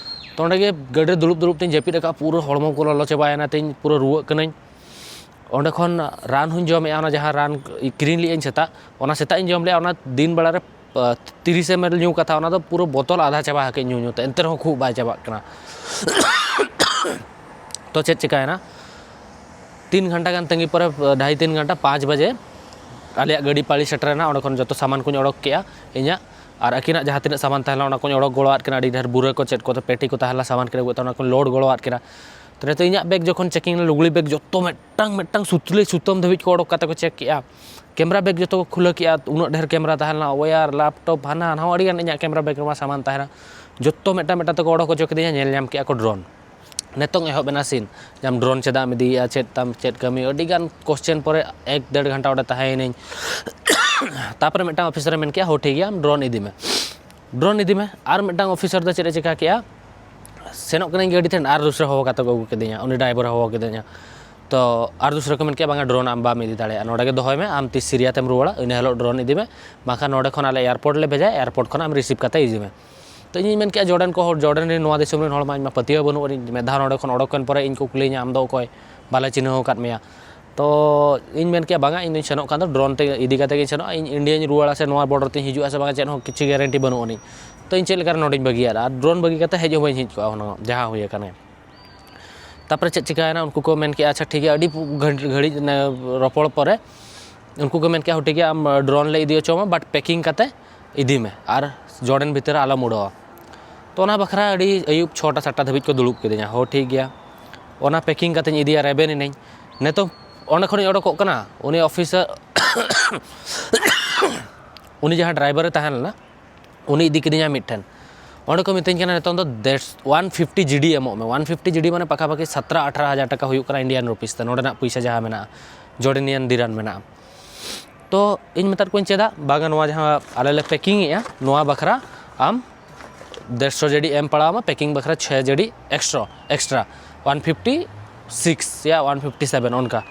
ᱛᱚ ᱚᱸᱰᱮ ᱜᱮ ᱜᱟᱹᱰᱤ ᱨᱮ ᱫᱩᱲᱩᱵ ᱫᱩᱲᱩᱵ ᱛᱤᱧ ᱡᱟᱹᱯᱤᱫ ᱟᱠᱟᱫᱼᱟ, ᱯᱩᱨᱟᱹ ᱦᱚᱲᱢᱚ ᱠᱚ ᱞᱚᱞᱚ ᱪᱟᱵᱟᱭᱮᱱᱟ ᱛᱤᱧ, ᱯᱩᱨᱟᱹ ᱨᱩᱣᱟᱹᱜ ᱠᱟᱹᱱᱟᱹᱧ᱾ ᱚᱸᱰᱮ ᱠᱷᱚᱱ ᱨᱟᱱ ᱦᱚᱸᱧ ᱡᱚᱢᱮᱜᱼᱟ, ᱚᱱᱟ ᱡᱟᱦᱟᱸ ᱨᱟᱱ ᱠᱤᱨᱤᱧ ᱞᱮᱜᱼᱟᱹᱧ ᱥᱮᱛᱟᱜ, ᱚᱱᱟ ᱥᱮᱛᱟᱜ ᱤᱧ ᱡᱚᱢ ᱞᱮᱜᱼᱟ, ᱚᱱᱟ ᱫᱤᱱ ᱵᱮᱲᱟ ᱨᱮ ᱟᱸ, ᱛᱤᱨᱤᱥ ᱮᱢ ᱮᱞ ᱧᱩ ᱠᱟᱛᱷᱟ, ᱚᱱᱟ ᱫᱚ ᱯᱩᱨᱟᱹ ᱵᱚᱛᱚᱞ ᱟᱫᱷᱟ ᱪᱟᱵᱟ ᱟᱠᱟᱫ ᱧᱩ ᱧᱩ ᱛᱮ, ᱮᱱᱛᱮ ᱨᱮᱦᱚᱸ ᱠᱷᱩᱜ ᱵᱟᱭ ᱪᱟᱵᱟᱜ ᱠᱟᱱᱟ᱾ ᱛᱚ ᱪᱮᱫ ᱪᱤᱠᱟᱹᱭᱮᱱᱟ, ᱛᱤᱱ ᱜᱷᱚᱱᱴᱟ ᱜᱟᱱ ᱛᱟᱺᱜᱤ ᱯᱚᱨᱮ, ᱰᱷᱟᱭ ᱛᱤᱱ ᱜᱷᱚᱱᱴᱟ, ᱯᱟᱸᱪ ᱵᱟᱡᱮ ᱟᱞᱮᱭᱟᱜ ᱜᱟᱹᱰᱤ ᱯᱟᱲᱤ ᱥᱮᱴᱮᱨᱮᱱᱟ᱾ ᱚᱸᱰᱮ ᱠᱷᱚᱱ ᱡᱚᱛᱚ ᱥᱟᱢᱟᱱ ᱠᱚᱧ ᱚᱰᱚᱠ ᱠᱮᱜᱼᱟ ᱤᱧᱟᱹᱜ, ᱟᱨ ᱟᱹᱠᱤᱱᱟᱜ ᱡᱟᱦᱟᱸ ᱛᱤᱱᱟᱹᱜ ᱥᱟᱢᱟᱱ ᱛᱟᱦᱮᱸ ᱞᱮᱱᱟ, ᱚᱱᱟ ᱠᱚᱧ ᱚᱰᱚᱠ ᱜᱚᱲᱚᱣᱟᱫ ᱠᱤᱱᱟ᱾ ᱟᱹᱰᱤ ᱰᱷᱮᱨ ᱵᱩᱨᱟᱹ ᱠᱚ ᱪᱮᱫ ᱠᱚ ᱯᱮᱴᱤ ᱠᱚ ᱛᱟᱦᱮᱸ ᱞᱮᱱᱟ, ᱥᱟᱢᱟᱱ ᱠᱤᱱ ᱟᱹᱜᱩᱭᱮᱫ ᱛᱟᱦᱮᱸ, ᱚᱱᱟ ᱠᱚᱧ ᱞᱳᱰ ᱜᱚᱲᱚᱣᱟᱫ ᱠᱤᱱᱟ᱾ ᱛᱚ ᱱᱤᱛᱚᱜ ᱤᱧᱟᱹᱜ ᱵᱮᱜᱽ ᱡᱚᱠᱷᱚᱱ ᱪᱮᱠᱤᱝ ᱞᱮᱱᱟ, ᱞᱩᱜᱽᱲᱤ ᱵᱮᱜᱽ ᱡᱚᱛᱚ ᱢᱤᱫᱴᱟᱝ ᱢᱤᱫᱴᱟᱝ ᱥᱩᱛᱞᱤ ᱥᱩᱛᱟᱹᱢ ᱫᱷᱟᱹᱵᱤᱡ ᱠᱚ ᱚᱰᱚᱠ ᱠᱟᱛᱮ ᱠᱚ ᱪᱮᱠ ᱠᱮᱜᱼᱟ᱾ ᱠᱮᱢᱨᱟ ᱵᱮᱜᱽ ᱡᱚᱛᱚ ᱠᱚ ᱠᱷᱩᱞᱟᱹ ᱠᱮᱜᱼᱟ, ᱩᱱᱟᱹᱜ ᱰᱷᱮᱨ ᱠᱮᱢᱨᱟ ᱛᱟᱦᱮᱸ ᱞᱮᱱᱟ, ᱣᱟᱭᱟᱨ, ᱞᱮᱯᱴᱚᱯ, ᱦᱟᱱᱟ ᱱᱟᱣᱟ, ᱟᱹᱰᱤ ᱜᱟᱱ ᱤᱧᱟᱹᱜ ᱠᱮᱢᱨᱟ ᱵᱮᱜᱽ ᱨᱮᱢᱟ ᱥᱟᱢᱟᱱ ᱛᱟᱦᱮᱸ ᱞᱮᱱᱟ᱾ ᱡᱚᱛᱚ ᱢᱤᱫᱴᱟᱝ ᱢᱤᱫᱴᱟᱝ ᱛᱮᱠᱚ ᱚᱰᱚᱠ ᱦᱚᱪᱚ ᱠᱤᱫᱤᱧᱟ, ᱧᱮᱞ ᱧᱟᱢ ᱠᱮᱜᱼᱟ ᱠᱚ ᱰᱨᱳᱱ᱾ ᱱᱤᱛᱚᱝ ᱮᱦᱚᱵ ᱮᱱᱟ ᱥᱤᱱ, ᱡᱮ ᱟᱢ ᱰᱨᱳᱱ ᱪᱮᱫᱟᱜ ᱮᱢ ᱤᱫᱤᱭᱮᱜᱼᱟ, ᱪᱮᱫ ᱛᱟᱢ, ᱪᱮᱫ ᱠᱟᱹᱢᱤ, ᱟᱹᱰᱤ ᱜᱟᱱ ᱠᱚᱥᱪᱮᱱ ᱯᱚᱨᱮ ᱮᱠ ᱰᱮᱲ ᱜᱷᱚᱱᱴᱟ ᱚᱸᱰᱮ ᱛᱟᱦᱮᱸᱭᱮᱱᱟᱹᱧ᱾ ᱛᱟᱯᱚᱨᱮ ᱢᱤᱫᱴᱟᱝ ᱚᱯᱷᱤᱥᱟᱨᱮ ᱢᱮᱱ ᱠᱮᱜᱼᱟ, "ᱦᱳ ᱴᱷᱤᱠ ᱜᱮᱭᱟ, ᱟᱢ ᱰᱨᱳᱱ ᱤᱫᱤ ᱢᱮ, ᱰᱨᱳᱱ ᱤᱫᱤ ᱢᱮ᱾" ᱟᱨ ᱢᱤᱫᱴᱟᱝ ᱚᱯᱷᱤᱥᱟᱨ ᱫᱚ ᱪᱮᱫ ᱮ ᱪᱤᱠᱟ ᱠᱮᱜᱼᱟ, ᱥᱮᱱᱚᱜ ᱠᱟᱹᱱᱟᱹᱧ ᱜᱟᱹᱰᱤ ᱴᱷᱮᱱ, ᱟᱨ ᱫᱩᱥᱨᱟ ᱦᱚᱦᱚ ᱠᱟᱛᱮ ᱠᱚ ᱟᱹᱜᱩ ᱠᱤᱫᱤᱧᱟ, ᱩᱱᱤ ᱰᱨᱟᱭᱵᱷᱟᱨ ᱦᱚᱦᱚ ᱠᱤᱫᱤᱧᱟ᱾ ᱛᱚ ᱟᱨ ᱫᱩᱥᱨᱟ ᱠᱚ ᱢᱮᱱ ᱠᱮᱜᱼᱟ, "ᱵᱟᱝᱟ, ᱰᱨᱳᱱ ᱟᱢ ᱵᱟᱢ ᱤᱫᱤ ᱫᱟᱲᱮᱭᱟᱜᱼᱟ, ᱱᱚᱰᱮ ᱜᱮ ᱫᱚᱦᱚᱭ ᱢᱮ, ᱟᱢ ᱛᱤᱥ ᱥᱤᱨᱤᱭᱟ ᱛᱮᱢ ᱨᱩᱣᱟᱹᱲᱟ, ᱤᱱᱟᱹ ᱦᱤᱞᱳᱜ ᱰᱨᱳᱱ ᱤᱫᱤ ᱢᱮ, ᱵᱟᱝᱠᱷᱟᱱ ᱱᱚᱰᱮ ᱠᱷᱚᱱ ᱟᱞᱮ ᱮᱭᱟᱨᱯᱳᱨᱴ ᱞᱮ ᱵᱷᱮᱡᱟᱭᱟ, ᱮᱭᱟᱨᱯᱳᱨᱴ ᱠᱷᱚᱱ ᱟᱢ ᱨᱤᱥᱤᱵᱷ ᱠᱟᱛᱮ ᱤᱫᱤ ᱢᱮ᱾" ᱛᱚ ᱤᱧᱤᱧ ᱢᱮᱱ ᱠᱮᱜᱼᱟ, ᱡᱚᱨᱰᱟᱱ ᱠᱚ ᱦᱚᱲ, ᱡᱚᱨᱰᱟᱱ ᱨᱮᱱ ᱱᱚᱣᱟ ᱫᱤᱥᱚᱢ ᱨᱮᱱ ᱦᱚᱲ ᱢᱟ ᱤᱧ ᱢᱟ ᱯᱟᱹᱛᱭᱟᱹᱣ ᱵᱟᱹᱱᱩᱜ ᱟᱹᱱᱤᱡ᱾ ᱢᱤᱫ ᱫᱷᱟᱣ ᱱᱚᱰᱮ ᱠᱷᱚᱱ ᱚᱰᱚᱠ ᱮᱱ ᱯᱚᱨᱮ ᱤᱧ ᱠᱚ ᱠᱩᱞᱤᱭᱤᱧᱟ, "ᱟᱢ ᱫᱚ ᱚᱠᱚᱭ? ᱵᱟᱞᱮ ᱪᱤᱱᱦᱟᱹᱣ ᱟᱠᱟᱫ ᱢᱮᱭᱟ᱾" ᱛᱚ ᱤᱧ ᱢᱮᱱ ᱠᱮᱜᱼᱟ, "ᱵᱟᱝᱟ, ᱤᱧ ᱫᱚᱧ ᱥᱮᱱᱚᱜ ᱠᱟᱱ ᱫᱚ ᱰᱨᱳᱱ ᱛᱮ ᱤᱫᱤ ᱠᱟᱛᱮ ᱜᱤᱧ ᱥᱮᱱᱚᱜᱼᱟ, ᱤᱧ ᱤᱱᱰᱤᱭᱟᱧ ᱨᱩᱣᱟᱹᱲᱟ ᱥᱮ ᱱᱚᱣᱟ ᱵᱚᱰᱟᱨ ᱛᱮᱧ ᱦᱤᱡᱩᱜᱼᱟ ᱥᱮ ᱵᱟᱝᱟ, ᱪᱮᱫ ᱦᱚᱸ ᱠᱤᱪᱷᱩ ᱜᱮᱨᱮᱱᱴᱤ ᱵᱟᱹᱱᱩᱜ ᱟᱹᱱᱤᱡ᱾ ᱛᱚ ᱤᱧ ᱪᱮᱫ ᱞᱮᱠᱟᱨᱮ ᱱᱚᱰᱮᱧ ᱵᱟᱹᱜᱤᱭᱟ? ᱟᱨ ᱰᱨᱳᱱ ᱵᱟᱹᱜᱤ ᱠᱟᱛᱮ ᱦᱮᱡ ᱦᱚᱸ ᱵᱟᱹᱧ ᱦᱮᱡ ᱠᱚᱜᱼᱟ ᱦᱩᱱᱟᱹᱝ, ᱡᱟᱦᱟᱸ ᱦᱩᱭ ᱟᱠᱟᱱᱟ᱾" ᱛᱟᱨᱯᱚᱨᱮ ᱪᱮᱫ ᱪᱤᱠᱟᱹᱭᱮᱱᱟ, ᱩᱱᱠᱩ ᱠᱚ ᱢᱮᱱ ᱠᱮᱜᱼᱟ, "ᱟᱪᱪᱷᱟ ᱴᱷᱤᱠ ᱜᱮᱭᱟ", ᱟᱹᱰᱤ ᱜᱷᱟᱹᱲᱤᱡ ᱨᱚᱯᱚᱲ ᱯᱚᱨᱮ ᱩᱱᱠᱩ ᱠᱚ ᱢᱮᱱ ᱠᱮᱜᱼᱟ, "ᱦᱚᱸ ᱴᱷᱤᱠ ᱜᱮᱭᱟ, ᱟᱢ ᱰᱨᱳᱱ ᱞᱮ ᱤᱫᱤ ᱦᱚᱪᱚ ᱟᱢᱟ, but packing ᱠᱟᱛᱮ ᱤᱫᱤ ᱢᱮ ᱟᱨ ᱡᱚᱨᱰᱟᱱ ᱵᱷᱤᱛᱤᱨ ᱨᱮ ᱟᱞᱚᱢ ᱩᱰᱟᱹᱣᱟ᱾" ᱛᱚ ᱚᱱᱟ ᱵᱟᱠᱷᱨᱟ ᱟᱹᱰᱤ ᱟᱹᱭᱩᱵ ᱪᱷᱚᱴᱟ ᱥᱟᱛᱴᱟ ᱫᱷᱟᱹᱵᱤᱡ ᱠᱚ ᱫᱩᱲᱩᱵ ᱠᱤᱫᱤᱧᱟ᱾ ᱦᱚᱸ ᱴᱷᱤᱠ ᱜᱮᱭᱟ, ᱚᱱᱟ packing ᱠᱟᱛᱮᱧ ᱤᱫᱤᱭᱟ, ᱨᱮᱵᱮᱱ ᱮᱱᱟᱹᱧ᱾ ᱱᱤᱛᱚᱜ ᱚᱸᱰᱮ ᱠᱷᱚᱱᱤᱧ ᱚᱰᱚᱠᱚᱜ ᱠᱟᱱᱟ, ᱩᱱᱤ ᱚᱯᱷᱤᱥᱟᱨ ᱩᱱᱤ ᱡᱟᱦᱟᱸ ᱰᱨᱟᱭᱵᱷᱟᱨᱮ ᱛᱟᱦᱮᱸ ᱞᱮᱱᱟ, ᱩᱱᱤ ᱤᱫᱤ ᱠᱤᱫᱤᱧᱟ ᱢᱤᱫᱴᱷᱮᱱ᱾ ᱚᱸᱰᱮ ᱠᱚ ᱢᱤᱛᱟᱹᱧ ᱠᱟᱱᱟ, "ᱱᱤᱛᱚᱝ ᱫᱚ ᱰᱮᱲ ᱚᱣᱟᱱ ᱯᱷᱤᱯᱴᱤ ᱡᱤᱰᱤ ᱮᱢᱚᱜ ᱢᱮ᱾" ᱚᱣᱟᱱ ᱯᱷᱤᱯᱴᱤ ᱡᱤᱰᱤ ᱢᱟᱱᱮ ᱯᱟᱠᱟᱯᱟᱠᱤ ᱥᱟᱛᱨᱟ ᱟᱴᱷᱨᱟ ᱦᱟᱡᱟᱨ ᱴᱟᱠᱟ ᱦᱩᱭᱩᱜ ᱠᱟᱱᱟ ᱤᱱᱰᱤᱭᱟᱱ ᱨᱩᱯᱤᱥ ᱛᱮ, ᱱᱚᱰᱮᱱᱟᱜ ᱯᱩᱭᱥᱟᱹ ᱡᱟᱦᱟᱸ ᱢᱮᱱᱟᱜᱼᱟ, ᱡᱚᱨᱰᱟᱱᱤᱭᱟᱱ ᱫᱤᱨᱟᱱ ᱢᱮᱱᱟᱜᱼᱟ᱾ ᱛᱚ ᱤᱧ ᱢᱮᱛᱟᱫ ᱠᱚᱣᱟᱧ, "ᱪᱮᱫᱟᱜ ᱵᱟᱝᱟ, ᱱᱚᱣᱟ ᱡᱟᱦᱟᱸ ᱟᱞᱮ ᱞᱮ ᱯᱮᱠᱤᱝ ᱮᱜᱼᱟ, ᱱᱚᱣᱟ ᱵᱟᱠᱷᱨᱟ ᱟᱢ ᱰᱮᱲᱥᱚ ᱡᱟᱹᱰᱤ ᱮᱢ ᱯᱟᱲᱟᱣ ᱟᱢᱟ, ᱯᱮᱠᱤᱝ ᱵᱟᱠᱷᱨᱟ ᱪᱷᱚᱭ ᱡᱟᱹᱰᱤ extra, extra one fifty six ᱭᱟ ᱚᱣᱟᱱ ᱯᱷᱤᱯᱴᱤ ᱥᱮᱵᱷᱮᱱ ᱚᱱᱠᱟ᱾"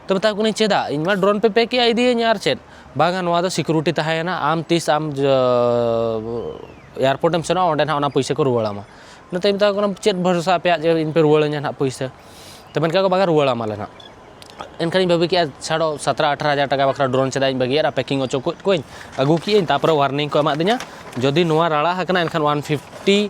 ᱛᱚ ᱢᱮᱛᱟ ᱠᱚ ᱠᱟᱹᱱᱟᱹᱧ, "ᱪᱮᱫᱟᱜ? ᱤᱧ ᱢᱟ ᱰᱨᱳᱱ ᱯᱮ ᱯᱮᱠ ᱮᱜᱼᱟ, ᱤᱫᱤᱭᱟᱹᱧ, ᱟᱨ ᱪᱮᱫ?" "ᱵᱟᱝᱟ, ᱱᱚᱣᱟ ᱫᱚ ᱥᱤᱠᱩᱨᱤᱴᱤ ᱛᱟᱦᱮᱸᱭᱮᱱᱟ, ᱟᱢ ᱛᱤᱥ ᱟᱢ ᱮᱭᱟᱨᱯᱳᱨᱴ ᱮᱢ ᱥᱮᱱᱚᱜᱼᱟ, ᱚᱸᱰᱮ ᱱᱟᱦᱟᱜ ᱚᱱᱟ ᱯᱩᱭᱥᱟᱹ ᱠᱚ ᱨᱩᱣᱟᱹᱲ ᱟᱢᱟ᱾" ᱱᱚᱛᱮ ᱢᱮᱛᱟ ᱠᱚ ᱠᱟᱱᱟ, "ᱪᱮᱫ ᱵᱷᱚᱨᱥᱟ ᱟᱯᱮᱭᱟᱜ ᱡᱮ ᱤᱧ ᱯᱮ ᱨᱩᱣᱟᱹᱲᱟᱹᱧᱟ ᱱᱟᱦᱟᱜ ᱯᱩᱭᱥᱟᱹ?" ᱛᱚ ᱢᱮᱱ ᱠᱮᱫᱟ ᱠᱚ, "ᱵᱟᱝᱟ, ᱨᱩᱣᱟᱹᱲ ᱟᱢᱟᱞᱮ ᱱᱟᱦᱟᱜ᱾" ᱮᱱᱠᱷᱟᱱᱤᱧ ᱵᱷᱟᱹᱵᱤ ᱠᱮᱜᱼᱟ, "ᱪᱷᱟᱲᱚ, ᱥᱟᱛᱨᱟ ᱟᱴᱷᱨᱟ ᱦᱟᱡᱟᱨ ᱴᱟᱠᱟ ᱵᱟᱠᱷᱨᱟ ᱰᱨᱳᱱ ᱪᱮᱫᱟᱜ ᱤᱧ ᱵᱟᱹᱜᱤᱭᱟ?" ᱟᱨ ᱯᱮᱠᱤᱝ ᱦᱚᱪᱚ ᱠᱮᱫ ᱠᱚᱣᱟᱧ, ᱟᱹᱜᱩ ᱠᱮᱜᱼᱟᱹᱧ, ᱛᱟᱨᱯᱚᱨᱮ ᱳᱣᱟᱨᱱᱤᱝ ᱠᱚ ᱮᱢᱟᱫᱤᱧᱟ, ᱡᱩᱫᱤ ᱱᱚᱣᱟ ᱨᱟᱲᱟ ᱟᱠᱟᱱᱟ, ᱮᱱᱠᱷᱟᱱ ᱚᱣᱟᱱ ᱯᱷᱤᱯᱴᱤ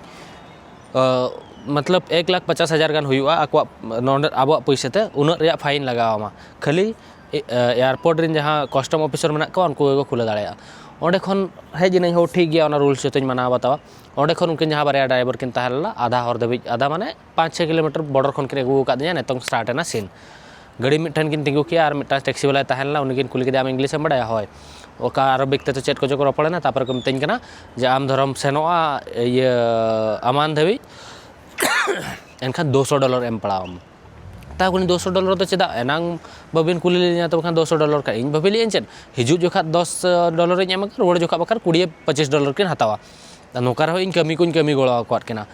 ᱢᱚᱛᱞᱚᱵ ᱮᱠ ᱞᱟᱠᱷ ᱯᱚᱪᱟᱥ ᱦᱟᱡᱟᱨ ᱜᱟᱱ ᱦᱩᱭᱩᱜᱼᱟ ᱟᱠᱚᱣᱟᱜ, ᱱᱚᱰᱮ ᱟᱵᱚᱣᱟᱜ ᱯᱩᱭᱥᱟᱹ ᱛᱮ ᱩᱱᱟᱹᱜ ᱨᱮᱭᱟᱜ ᱯᱷᱟᱭᱤᱱ ᱞᱟᱜᱟᱣ ᱟᱢᱟ᱾ ᱠᱷᱟᱹᱞᱤ ᱮ-, ᱮᱭᱟᱨᱯᱳᱨᱴ ᱨᱮᱱ ᱡᱟᱦᱟᱸ ᱠᱟᱥᱴᱚᱢ ᱚᱯᱷᱤᱥᱟᱨ ᱢᱮᱱᱟᱜ ᱠᱚᱣᱟ, ᱩᱱᱠᱩ ᱜᱮᱠᱚ ᱠᱷᱩᱞᱟᱹ ᱫᱟᱲᱮᱭᱟᱜᱼᱟ᱾ ᱚᱸᱰᱮ ᱠᱷᱚᱱ ᱦᱮᱡ ᱮᱱᱟᱹᱧ, ᱦᱳ ᱴᱷᱤᱠ ᱜᱮᱭᱟ, ᱚᱱᱟ ᱨᱩᱞᱥ ᱡᱚᱛᱚᱧ ᱢᱟᱱᱟᱣ ᱵᱟᱛᱟᱣᱟ᱾ ᱚᱸᱰᱮ ᱠᱷᱚᱱ ᱩᱱᱠᱤᱱ ᱡᱟᱦᱟᱸ ᱵᱟᱨᱭᱟ ᱰᱨᱟᱭᱵᱷᱟᱨ ᱠᱤᱱ ᱛᱟᱦᱮᱸ ᱞᱮᱱᱟ, ᱟᱫᱷᱟ ᱦᱚᱨ ᱫᱷᱟᱹᱵᱤᱡ, ᱟᱫᱷᱟ ᱢᱟᱱᱮ ᱯᱟᱸᱪ ᱪᱷᱚᱭ ᱠᱤᱞᱳᱢᱤᱴᱟᱨ ᱵᱚᱰᱟᱨ ᱠᱷᱚᱱ ᱠᱤᱱ ᱟᱹᱜᱩ ᱟᱠᱟᱫᱤᱧᱟ, ᱱᱤᱛᱚᱝ ᱥᱴᱟᱨᱴ ᱮᱱᱟ ᱥᱤᱱ᱾ ᱜᱟᱹᱰᱤ ᱢᱤᱫᱴᱷᱮᱱ ᱠᱤᱱ ᱛᱤᱸᱜᱩ ᱠᱮᱜᱼᱟ ᱟᱨ ᱢᱤᱫᱴᱟᱝ ᱴᱮᱠᱥᱤ ᱵᱟᱞᱟᱭ ᱛᱟᱦᱮᱸ ᱞᱮᱱᱟ, ᱩᱱᱤ ᱠᱤᱱ ᱠᱩᱞᱤ ᱠᱮᱫᱮᱭᱟ, "ᱟᱢ ᱤᱝᱞᱤᱥ ᱮᱢ ᱵᱟᱲᱟᱭᱟ?" "ᱦᱳᱭ᱾" ᱚᱠᱟ ᱟᱨᱚᱵᱤᱠ ᱛᱮ ᱪᱮᱫ ᱠᱚᱪᱚ ᱠᱚ ᱨᱚᱯᱚᱲᱮᱱᱟ, ᱛᱟᱨᱯᱚᱨᱮ ᱠᱚ ᱢᱤᱛᱟᱹᱧ ᱠᱟᱱᱟ ᱡᱮ, "ᱟᱢ ᱫᱷᱚᱨᱚᱢ ᱥᱮᱱᱚᱜᱼᱟ ᱤᱭᱟᱹ ᱟᱢᱟᱱ ᱫᱷᱟᱹᱵᱤᱡ, ᱮᱱᱠᱷᱟᱱ ᱫᱩᱥᱚ ᱰᱚᱞᱟᱨ ᱮᱢ ᱯᱟᱲᱟᱣ ᱟᱢᱟ᱾" ᱛᱟᱣ ᱠᱩᱞᱤ, "ᱫᱩᱥᱚ ᱰᱚᱞᱟᱨ ᱫᱚ ᱪᱮᱫᱟᱜ? ᱮᱱᱟᱝ ᱵᱟᱹᱵᱤᱱ ᱠᱩᱞᱤ ᱞᱤᱧᱟ, ᱛᱚᱵᱮ ᱠᱷᱟᱱ ᱫᱩᱥᱚ ᱰᱚᱞᱟᱨ ᱠᱷᱟᱱ?" ᱤᱧ ᱵᱷᱟᱹᱵᱤ ᱞᱮᱫᱟᱹᱧ ᱪᱮᱫ, ᱦᱤᱡᱩᱜ ᱡᱚᱠᱷᱟᱜ ᱫᱚᱥ ᱰᱚᱞᱟᱨᱤᱧ ᱮᱢ ᱟᱠᱟᱫ, ᱨᱩᱣᱟᱹᱲ ᱡᱚᱠᱷᱟᱜ ᱵᱟᱠᱷᱟᱱ ᱠᱩᱲᱤ ᱯᱚᱸᱪᱤᱥ ᱰᱚᱞᱟᱨ ᱠᱤᱱ ᱦᱟᱛᱟᱣᱟ᱾ ᱟᱨ ᱱᱚᱝᱠᱟ ᱨᱮᱦᱚᱸ ᱤᱧ ᱠᱟᱹᱢᱤ ᱠᱚᱧ ᱠᱟᱹᱢᱤ ᱜᱚᱲᱚ ᱟᱠᱟᱫ ᱠᱤᱱᱟ᱾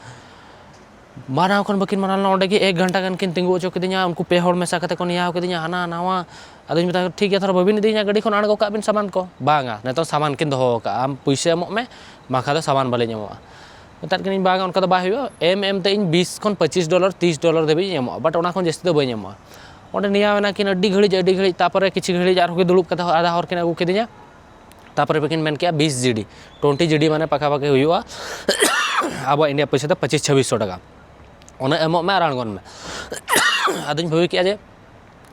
ᱢᱟᱱᱟᱣ ᱠᱷᱚᱱ ᱵᱟᱹᱠᱤᱱ ᱢᱟᱱᱟᱣ ᱞᱮᱱᱟ, ᱚᱸᱰᱮ ᱜᱮ ᱮᱠ ᱜᱷᱚᱱᱴᱟ ᱜᱟᱱ ᱠᱤᱱ ᱛᱤᱸᱜᱩ ᱦᱚᱪᱚ ᱠᱤᱫᱤᱧᱟ, ᱩᱱᱠᱩ ᱯᱮ ᱦᱚᱲ ᱢᱮᱥᱟ ᱠᱟᱛᱮ ᱠᱚ ᱱᱮᱭᱟᱣ ᱠᱤᱫᱤᱧᱟ, ᱦᱟᱱᱟ ᱱᱟᱣᱟ᱾ ᱟᱫᱚᱧ ᱢᱮᱛᱟ ᱠᱚ, "ᱴᱷᱤᱠ ᱜᱮᱭᱟ, ᱛᱟᱦᱚᱞᱮ ᱵᱟᱹᱵᱤᱱ ᱤᱫᱤᱧᱟ ᱜᱟᱹᱰᱤ ᱠᱷᱚᱱ, ᱟᱬᱜᱚ ᱠᱟᱜ ᱵᱤᱱ ᱥᱟᱢᱟᱱ ᱠᱚ᱾" "ᱵᱟᱝᱟ, ᱱᱤᱛᱚᱜ ᱥᱟᱢᱟᱱ ᱠᱤᱱ ᱫᱚᱦᱚ ᱟᱠᱟᱫᱼᱟ, ᱟᱢ ᱯᱩᱭᱥᱟᱹ ᱮᱢᱚᱜ ᱢᱮ, ᱵᱟᱝᱠᱷᱟᱱ ᱫᱚ ᱥᱟᱢᱟᱱ ᱵᱟᱹᱞᱤᱧ ᱮᱢᱚᱜᱼᱟ᱾" ᱢᱮᱛᱟᱫ ᱠᱤᱱᱟᱹᱧ, "ᱵᱟᱝ, ᱚᱱᱠᱟ ᱫᱚ ᱵᱟᱭ ᱦᱩᱭᱩᱜᱼᱟ, ᱮᱢ ᱮᱢ ᱛᱮ ᱤᱧ ᱵᱤᱥ ᱠᱷᱚᱱ ᱯᱚᱸᱪᱤᱥ ᱰᱚᱞᱟᱨ, ᱛᱤᱥ ᱰᱚᱞᱟᱨ ᱫᱷᱟᱹᱵᱤᱡ ᱤᱧ ᱮᱢᱚᱜᱼᱟ, but ᱚᱱᱟ ᱠᱷᱚᱱ ᱡᱟᱹᱥᱛᱤ ᱫᱚ ᱵᱟᱹᱧ ᱮᱢᱚᱜᱼᱟ᱾" ᱚᱸᱰᱮ ᱱᱮᱭᱟᱣ ᱮᱱᱟ ᱠᱤᱱ ᱟᱹᱰᱤ ᱜᱷᱟᱹᱲᱤᱡ, ᱟᱹᱰᱤ ᱜᱷᱟᱹᱲᱤᱡ, ᱛᱟᱨᱯᱚᱨᱮ ᱠᱤᱪᱷᱩ ᱜᱷᱟᱹᱲᱤᱡ ᱟᱨᱦᱚᱸ ᱠᱤᱱ ᱫᱩᱲᱩᱵ ᱠᱟᱛᱮ ᱟᱫᱷᱟ ᱦᱚᱨ ᱠᱤᱱ ᱟᱹᱜᱩ ᱠᱤᱫᱤᱧᱟ᱾ ᱛᱟᱨᱯᱚᱨᱮ ᱠᱤᱱ ᱢᱮᱱ ᱠᱮᱜᱼᱟ ᱵᱤᱥ ᱡᱤᱰᱤ, ᱴᱩᱭᱮᱱᱴᱤ ᱡᱤᱰᱤ ᱢᱟᱱᱮ ᱯᱟᱠᱟᱯᱟᱠᱤ ᱦᱩᱭᱩᱜᱼᱟ ᱟᱵᱚᱣᱟᱜ ᱤᱱᱰᱤᱭᱟ ᱯᱚᱭᱥᱟ ᱛᱮ ᱯᱚᱸᱪᱤᱥ ᱪᱷᱟᱵᱵᱤᱥ ᱥᱚ ᱴᱟᱠᱟ, ᱩᱱᱟᱹᱜ ᱮᱢᱚᱜ ᱢᱮ ᱟᱨ ᱟᱬᱜᱚᱱ ᱢᱮ᱾ ᱟᱫᱚᱧ ᱵᱷᱟᱹᱵᱤ ᱠᱮᱜᱼᱟ ᱡᱮ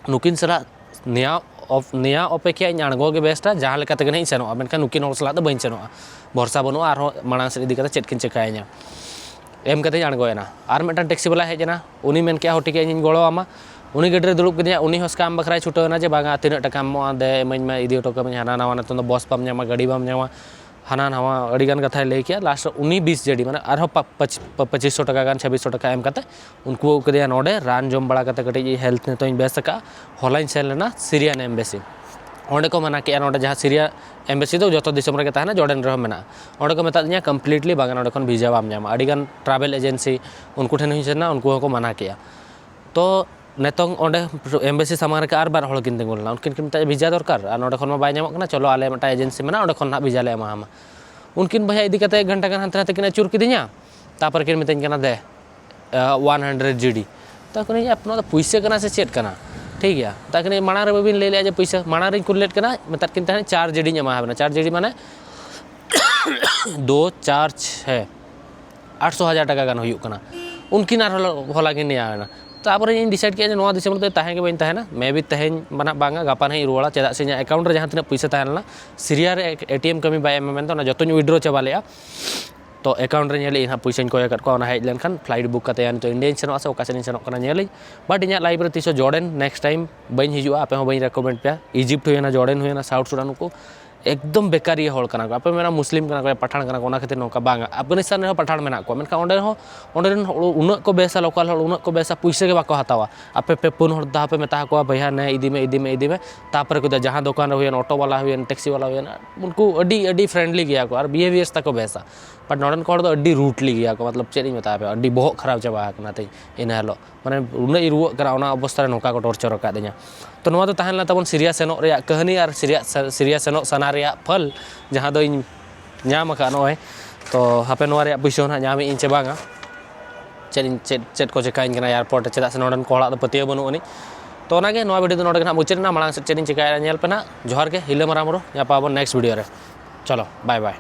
ᱱᱩᱠᱤᱱ ᱥᱟᱞᱟᱜ ᱱᱮᱭᱟᱣ ᱚᱯ-, ᱱᱮᱭᱟᱣ ᱚᱯᱮᱠᱷᱟ ᱤᱧ ᱟᱬᱜᱚ ᱜᱮ ᱵᱮᱥᱴᱟ, ᱡᱟᱦᱟᱸ ᱞᱮᱠᱟ ᱛᱮᱜᱮ ᱱᱟᱦᱟᱜ ᱤᱧ ᱥᱮᱱᱚᱜᱼᱟ, ᱢᱮᱱᱠᱷᱟᱱ ᱱᱩᱠᱤᱱ ᱦᱚᱲ ᱥᱟᱞᱟᱜ ᱫᱚ ᱵᱟᱹᱧ ᱥᱮᱱᱚᱜᱼᱟ, ᱵᱷᱚᱨᱥᱟ ᱵᱟᱹᱱᱩᱜᱼᱟ, ᱟᱨᱦᱚᱸ ᱢᱟᱲᱟᱝ ᱥᱮᱫ ᱤᱫᱤ ᱠᱟᱛᱮ ᱪᱮᱫ ᱠᱤᱱ ᱪᱮᱠᱟᱭᱤᱧᱟ᱾ ᱮᱢ ᱠᱟᱛᱮᱧ ᱟᱬᱜᱚᱭᱮᱱᱟ᱾ ᱟᱨ ᱢᱤᱫᱴᱟᱝ ᱴᱮᱠᱥᱤ ᱵᱟᱞᱟᱭ ᱦᱮᱡ ᱮᱱᱟ, ᱩᱱᱤ ᱢᱮᱱ ᱠᱮᱜᱼᱟ, "ᱦᱚᱸ, ᱴᱷᱤᱠ ᱜᱮᱭᱟ, ᱤᱧᱤᱧ ᱜᱚᱲᱚ ᱟᱢᱟ᱾" ᱩᱱᱤ ᱜᱟᱹᱰᱤ ᱨᱮ ᱫᱩᱲᱩᱵ ᱠᱮᱫᱤᱧᱟ, ᱩᱱᱤ ᱦᱚᱸ ᱥᱠᱮᱢ ᱵᱟᱠᱷᱨᱟᱭ ᱪᱷᱩᱴᱟᱹᱣ ᱮᱱᱟ ᱡᱮ, "ᱵᱟᱝᱟ, ᱛᱤᱱᱟᱹᱜ ᱴᱟᱠᱟᱢ ᱮᱢᱚᱜᱼᱟ, ᱫᱮ, ᱤᱢᱟᱹᱧ ᱢᱮ, ᱤᱫᱤ ᱦᱚᱴᱚ ᱠᱟᱹᱢᱟᱹᱧ, ᱦᱟᱱᱟ ᱱᱟᱣᱟ, ᱱᱤᱛᱚᱝ ᱫᱚ ᱵᱚᱥ ᱵᱟᱢ ᱧᱟᱢᱟ, ᱜᱟᱹᱰᱤ ᱵᱟᱢ ᱧᱟᱢᱟ", ᱦᱟᱱᱟ ᱱᱟᱣᱟ ᱟᱹᱰᱤᱜᱟᱱ ᱠᱟᱛᱷᱟᱭ ᱞᱟᱹᱭ ᱠᱮᱜᱼᱟ᱾ ᱞᱟᱥᱴ ᱨᱮ ᱩᱱᱤ ᱵᱤᱥ ᱡᱤᱰᱤ, ᱢᱟᱱᱮ ᱟᱨᱦᱚᱸ ᱯᱟ-, ᱯᱟᱪ-, ᱯᱟ-, ᱯᱚᱸᱪᱤᱥ ᱥᱚ ᱴᱟᱠᱟ ᱜᱟᱱ, ᱪᱷᱟᱵᱵᱤᱥ ᱥᱚ ᱴᱟᱠᱟ ᱮᱢ ᱠᱟᱛᱮ ᱩᱱᱠᱩ ᱟᱹᱜᱩ ᱠᱮᱫᱮᱭᱟ ᱱᱚᱰᱮ, ᱨᱟᱱ ᱡᱚᱢ ᱵᱟᱲᱟ ᱠᱟᱛᱮ ᱠᱟᱹᱴᱤᱡ ᱦᱮᱞᱛᱷ ᱱᱤᱛᱚᱜ ᱤᱧ ᱵᱮᱥ ᱟᱠᱟᱫᱼᱟ᱾ ᱦᱚᱞᱟᱧ ᱥᱮᱱ ᱞᱮᱱᱟ ᱥᱤᱨᱤᱭᱟᱱ ᱮᱢᱵᱮᱥᱤ, ᱚᱸᱰᱮ ᱠᱚ ᱢᱟᱱᱟ ᱠᱮᱜᱼᱟ, ᱱᱚᱰᱮ ᱡᱟᱦᱟᱸ ᱥᱤᱨᱤᱭᱟ ᱮᱢᱵᱮᱥᱤ ᱫᱚ ᱡᱚᱛᱚ ᱫᱤᱥᱚᱢ ᱨᱮᱜᱮ ᱛᱟᱦᱮᱱᱟ, ᱡᱚᱨᱰᱮᱱ ᱨᱮᱦᱚᱸ ᱢᱮᱱᱟᱜᱼᱟ᱾ ᱚᱸᱰᱮ ᱠᱚ ᱢᱮᱛᱟᱫᱤᱧᱟ ᱠᱚᱢᱯᱞᱤᱴᱞᱤ ᱵᱟᱝᱟ, ᱱᱚᱰᱮ ᱠᱷᱚᱱ ᱵᱷᱤᱥᱟ ᱵᱟᱢ ᱧᱟᱢᱟ᱾ ᱟᱹᱰᱤᱜᱟᱱ ᱴᱨᱟᱵᱷᱮᱞ ᱮᱡᱮᱱᱥᱤ ᱩᱱᱠᱩ ᱴᱷᱮᱱ ᱦᱚᱸᱧ ᱥᱮᱱ ᱮᱱᱟ, ᱩᱱᱠᱩ ᱦᱚᱸᱠᱚ ᱢᱟᱱᱟ ᱠᱮᱜᱼᱟ᱾ ᱛᱚ ᱱᱤᱛᱚᱝ ᱚᱸᱰᱮ ᱮᱢᱵᱮᱥᱤ ᱥᱟᱢᱟᱝ ᱨᱮ ᱟᱨ ᱵᱟᱨ ᱦᱚᱲ ᱠᱤᱱ ᱛᱤᱸᱜᱩ ᱞᱮᱱᱟ, ᱩᱱᱠᱤᱱ ᱠᱤᱱ ᱢᱮᱛᱟᱫᱤᱧᱟ ᱵᱷᱤᱥᱟ ᱫᱚᱨᱠᱟᱨ, ᱟᱨ ᱱᱚᱰᱮ ᱠᱷᱚᱱ ᱢᱟ ᱵᱟᱭ ᱧᱟᱢᱚᱜ ᱠᱟᱱᱟ, ᱪᱚᱞᱚ ᱟᱞᱮ ᱢᱤᱫᱴᱟᱝ ᱮᱡᱮᱱᱥᱤ ᱢᱮᱱᱟᱜᱼᱟ, ᱚᱸᱰᱮ ᱠᱷᱚᱱ ᱱᱟᱦᱟᱜ ᱵᱷᱤᱥᱟ ᱞᱮ ᱮᱢᱟᱢᱟ᱾ ᱩᱱᱠᱤᱱ ᱵᱚᱭᱦᱟ ᱤᱫᱤ ᱠᱟᱛᱮ ᱮᱠ ᱜᱷᱚᱱᱴᱟ ᱜᱟᱱ ᱦᱟᱱᱛᱮ ᱱᱟᱛᱮ ᱠᱤᱱ ᱟᱹᱪᱩᱨ ᱠᱤᱫᱤᱧᱟ, ᱛᱟᱨᱯᱚᱨᱮ ᱠᱤᱱ ᱢᱤᱛᱟᱹᱧ ᱠᱟᱱᱟ, "ᱫᱮ, ᱣᱟᱱ ᱦᱟᱱᱰᱨᱮᱰ ᱡᱤᱰᱤ᱾" ᱛᱚ ᱠᱟᱹᱱᱟᱹᱧ, "ᱟᱯ-, ᱱᱚᱣᱟ ᱫᱚ ᱯᱩᱭᱥᱟᱹ ᱠᱟᱱᱟ ᱥᱮ ᱪᱮᱫ ᱠᱟᱱᱟ?" ᱴᱷᱤᱠ ᱜᱮᱭᱟ, ᱢᱮᱛᱟᱫ ᱠᱤᱱᱟᱹᱧ, "ᱢᱟᱲᱟᱝ ᱨᱮ ᱵᱟᱹᱵᱤᱱ ᱞᱟᱹᱭ ᱞᱮᱜᱼᱟ ᱡᱮ ᱯᱩᱭᱥᱟᱹ?" ᱢᱟᱲᱟᱝ ᱨᱤᱧ ᱠᱩᱞ ᱞᱮᱫ ᱠᱤᱱᱟ, ᱢᱮᱛᱟᱫ ᱠᱤᱱ ᱛᱟᱦᱮᱸᱫ, "ᱪᱟᱨ ᱡᱤᱰᱤᱧ ᱮᱢᱟ ᱵᱮᱱᱟ᱾" ᱪᱟᱨ ᱡᱤᱰᱤ ᱢᱟᱱᱮ ᱫᱳ ᱪᱟᱨ ᱪᱷᱮ, ᱟᱴᱥᱚ ᱦᱟᱡᱟᱨ ᱴᱟᱠᱟ ᱜᱟᱱ ᱦᱩᱭᱩᱜ ᱠᱟᱱᱟ᱾ ᱩᱱᱠᱤᱱ ᱟᱨ ᱦᱚᱞᱟ, ᱦᱚᱞᱟ ᱠᱤᱱ ᱱᱮᱭᱟᱣ ᱮᱱᱟ᱾ ᱛᱟᱨᱯᱚᱨᱮ ᱤᱧ ᱰᱤᱥᱟᱭᱤᱰ ᱠᱮᱫᱼᱟ ᱡᱮ ᱱᱚᱣᱟ ᱫᱤᱥᱚᱢ ᱨᱮᱫᱚ ᱛᱟᱦᱮᱸ ᱜᱮ ᱵᱟᱹᱧ ᱛᱟᱦᱮᱱᱟ, ᱢᱮ ᱵᱤ ᱛᱮᱦᱮᱧ ᱵᱟᱝᱟ, ᱜᱟᱯᱟ ᱱᱟᱦᱟᱜ ᱤᱧ ᱨᱩᱣᱟᱹᱲᱟ, ᱪᱮᱫᱟᱜ ᱥᱮ ᱤᱧᱟᱹᱜ ᱮᱠᱟᱣᱩᱱᱴ ᱨᱮ ᱡᱟᱦᱟᱸ ᱛᱤᱱᱟᱹᱜ ᱯᱩᱭᱥᱟᱹ ᱛᱟᱦᱮᱸ ᱞᱮᱱᱟ, ᱥᱤᱨᱤᱭᱟ ᱨᱮ ᱮᱴᱤᱮᱢ ᱠᱟᱹᱢᱤ ᱵᱟᱭ ᱮᱢᱟ ᱢᱮᱱᱛᱮ ᱚᱱᱟ ᱡᱚᱛᱚᱧ ᱩᱭᱤᱰᱨᱚ ᱪᱟᱵᱟ ᱞᱮᱜᱼᱟ᱾ ᱛᱚ ᱮᱠᱟᱣᱩᱱᱴ ᱨᱮ ᱧᱮᱞᱮᱫ ᱟᱹᱧ ᱦᱟᱸᱜ, ᱯᱩᱭᱥᱟᱹᱧ ᱠᱚᱭ ᱟᱠᱟᱫ ᱠᱚᱣᱟ, ᱚᱱᱟ ᱦᱮᱡ ᱞᱮᱱᱠᱷᱟᱱ ᱯᱷᱞᱟᱭᱤᱴ ᱵᱩᱠ ᱠᱟᱛᱮ ᱱᱤᱛᱚᱜ ᱤᱱᱰᱤᱭᱟᱧ ᱥᱮᱱᱚᱜᱼᱟ ᱥᱮ ᱚᱠᱟ ᱥᱮᱫ ᱤᱧ ᱥᱮᱱᱚᱜ ᱠᱟᱱᱟ ᱧᱮᱞᱟᱹᱧ᱾ ᱵᱟᱴ ᱤᱧᱟᱹᱜ ᱞᱟᱭᱤᱯᱷ ᱨᱮ ᱛᱤᱥ ᱦᱚᱸ ᱡᱚᱨᱰᱮᱱ ᱱᱮᱠᱥᱴ ᱴᱟᱭᱤᱢ ᱵᱟᱹᱧ ᱦᱤᱡᱩᱜᱼᱟ, ᱟᱯᱮ ᱦᱚᱸ ᱵᱟᱹᱧ ᱨᱮᱠᱚᱢᱮᱱᱰ ᱯᱮᱭᱟ᱾ ᱤᱡᱤᱯᱴ ᱦᱩᱭᱮᱱᱟ, ᱡᱚᱨᱰᱮᱱ ᱦᱩᱭᱮᱱᱟ, ᱥᱟᱣᱩᱛᱷ ᱥᱩᱰᱟᱱ, ᱱᱩᱠᱩ ᱮᱠᱫᱚᱢ ᱵᱮᱠᱟᱨᱤᱭᱟᱹ ᱦᱚᱲ ᱠᱟᱱᱟ ᱠᱚ᱾ ᱟᱯᱮ ᱢᱮᱱᱟ ᱢᱩᱥᱞᱤᱢ ᱠᱟᱱᱟ ᱠᱚ, ᱯᱟᱴᱷᱟᱱ ᱠᱟᱱᱟ ᱠᱚ, ᱚᱱᱟ ᱠᱷᱟᱹᱛᱤᱨ ᱱᱚᱝᱠᱟ, ᱵᱟᱝᱟ᱾ ᱟᱯᱜᱟᱱᱤᱥᱛᱟᱱ ᱨᱮᱦᱚᱸ ᱯᱟᱴᱷᱟᱱ ᱢᱮᱱᱟᱜ ᱠᱚᱣᱟ, ᱢᱮᱱᱠᱷᱟᱱ ᱚᱸᱰᱮ ᱦᱚᱸ, ᱚᱸᱰᱮ ᱨᱮᱱ ᱦᱚᱲ ᱩᱱᱟᱹᱜ ᱠᱚ ᱵᱮᱥᱟ, ᱞᱳᱠᱟᱞ ᱦᱚᱲ ᱩᱱᱟᱹᱜ ᱠᱚ ᱵᱮᱥᱟ, ᱯᱩᱭᱥᱟᱹ ᱜᱮ ᱵᱟᱠᱚ ᱦᱟᱛᱟᱣᱟ᱾ ᱟᱯᱮ ᱯᱮ ᱯᱩᱱ ᱦᱚᱲ ᱫᱷᱟᱣ ᱯᱮ ᱢᱮᱛᱟ ᱠᱚᱣᱟ, "ᱵᱚᱭᱦᱟ ᱱᱮ ᱤᱫᱤ ᱢᱮ, ᱤᱫᱤ ᱢᱮ, ᱤᱫᱤ ᱢᱮ", ᱛᱟᱨᱯᱚᱨᱮ ᱠᱚ ᱫᱟ ᱡᱟᱦᱟᱸ ᱫᱚᱠᱟᱱ ᱨᱮ ᱦᱩᱭᱮᱱ, ᱚᱴᱳ ᱵᱟᱞᱟ ᱦᱩᱭᱮᱱ, ᱴᱮᱠᱥᱤ ᱵᱟᱞᱟ ᱦᱩᱭᱮᱱ, ᱩᱱᱠᱩ ᱟᱹᱰᱤ, ᱟᱹᱰᱤ ᱯᱷᱨᱮᱱᱰᱞᱤ ᱜᱮᱭᱟ ᱠᱚ ᱟᱨ ᱵᱤᱦᱮᱵᱤᱭᱟᱨᱥ ᱛᱟᱠᱚ ᱵᱮᱥᱟ᱾ ᱵᱟᱴ ᱱᱚᱰᱮᱱ ᱠᱚ ᱦᱚᱲ ᱫᱚ ᱟᱹᱰᱤ ᱨᱩᱰᱞᱤ ᱜᱮᱭᱟ ᱠᱚ, ᱢᱚᱛᱞᱚᱵ ᱪᱮᱫ ᱤᱧ ᱢᱮᱛᱟ ᱯᱮᱭᱟ, ᱟᱹᱰᱤ ᱵᱚᱦᱚᱜ ᱠᱷᱟᱨᱟᱯ ᱪᱟᱵᱟ ᱟᱠᱟᱱᱟ ᱛᱤᱧ ᱤᱱᱟᱹ ᱦᱤᱞᱳᱜ᱾ ᱢᱟᱱᱮ ᱩᱱᱟᱹᱜ ᱤᱧ ᱨᱩᱣᱟᱹᱜ ᱠᱟᱱᱟ, ᱚᱱᱟ ᱚᱵᱚᱥᱛᱷᱟ ᱨᱮ ᱱᱚᱝᱠᱟ ᱠᱚ ᱴᱚᱨᱪᱟᱨ ᱟᱠᱟᱫᱤᱧᱟ᱾ ᱛᱚ ᱱᱚᱣᱟ ᱫᱚ ᱛᱟᱦᱮᱸ ᱞᱮᱱᱟ ᱛᱟᱵᱚᱱ ᱥᱤᱨᱤᱭᱟ ᱥᱮᱱᱚᱜ ᱨᱮᱭᱟᱜ ᱠᱟᱹᱦᱱᱤ ᱟᱨ ᱥᱤᱨᱤᱭᱟ, ᱥᱤᱨᱤᱭᱟ ᱥᱮᱱᱚᱜ ᱥᱟᱱᱟ ᱨᱮᱭᱟᱜ ᱯᱷᱚᱞ, ᱡᱟᱦᱟᱸ ᱫᱚ ᱤᱧ ᱧᱟᱢ ᱟᱠᱟᱫ ᱱᱚᱜᱼᱚᱭ᱾ ᱛᱚ ᱦᱟᱯᱮ ᱱᱚᱣᱟ ᱨᱮᱭᱟᱜ ᱯᱩᱭᱥᱟᱹ ᱦᱚᱸ ᱱᱟᱦᱟᱜ ᱧᱟᱢᱮᱫ ᱤᱧ ᱪᱮ ᱵᱟᱝᱟ, ᱪᱮᱫ ᱤᱧ ᱪᱮᱫ ᱪᱮᱫ ᱠᱚ ᱪᱮᱠᱟᱹᱧ ᱠᱟᱱᱟ ᱮᱭᱟᱨᱯᱳᱨᱴ ᱨᱮ, ᱪᱮᱫᱟᱜ ᱥᱮ ᱱᱚᱰᱮᱱ ᱠᱚ ᱦᱚᱲᱟᱜ ᱫᱚ ᱯᱟᱹᱛᱭᱟᱹᱣ ᱵᱟᱹᱱᱩᱜ ᱟᱹᱱᱤᱡ᱾ ᱛᱚ ᱚᱱᱟᱜᱮ, ᱱᱚᱣᱟ ᱵᱷᱤᱰᱤᱭᱳ ᱫᱚ ᱱᱚᱰᱮ ᱜᱮ ᱱᱟᱦᱟᱜ ᱢᱩᱪᱟᱹᱫ ᱮᱱᱟ᱾ ᱢᱟᱲᱟᱝ ᱥᱮᱫ ᱪᱮᱫ ᱤᱧ ᱪᱮᱠᱟᱭᱟ ᱧᱮᱞ ᱯᱮ ᱱᱟᱦᱟᱜ᱾ ᱡᱚᱦᱟᱨ ᱜᱮ, ᱦᱤᱞᱟᱹ ᱢᱟᱨᱟᱝ ᱵᱩᱨᱩ, ᱧᱟᱯᱟᱢ ᱟᱵᱚᱱ ᱱᱮᱠᱥᱴ ᱵᱷᱤᱰᱤᱭᱳ ᱨᱮ᱾ ᱪᱚᱞᱚ, ᱵᱟᱭ ᱵᱟᱭ᱾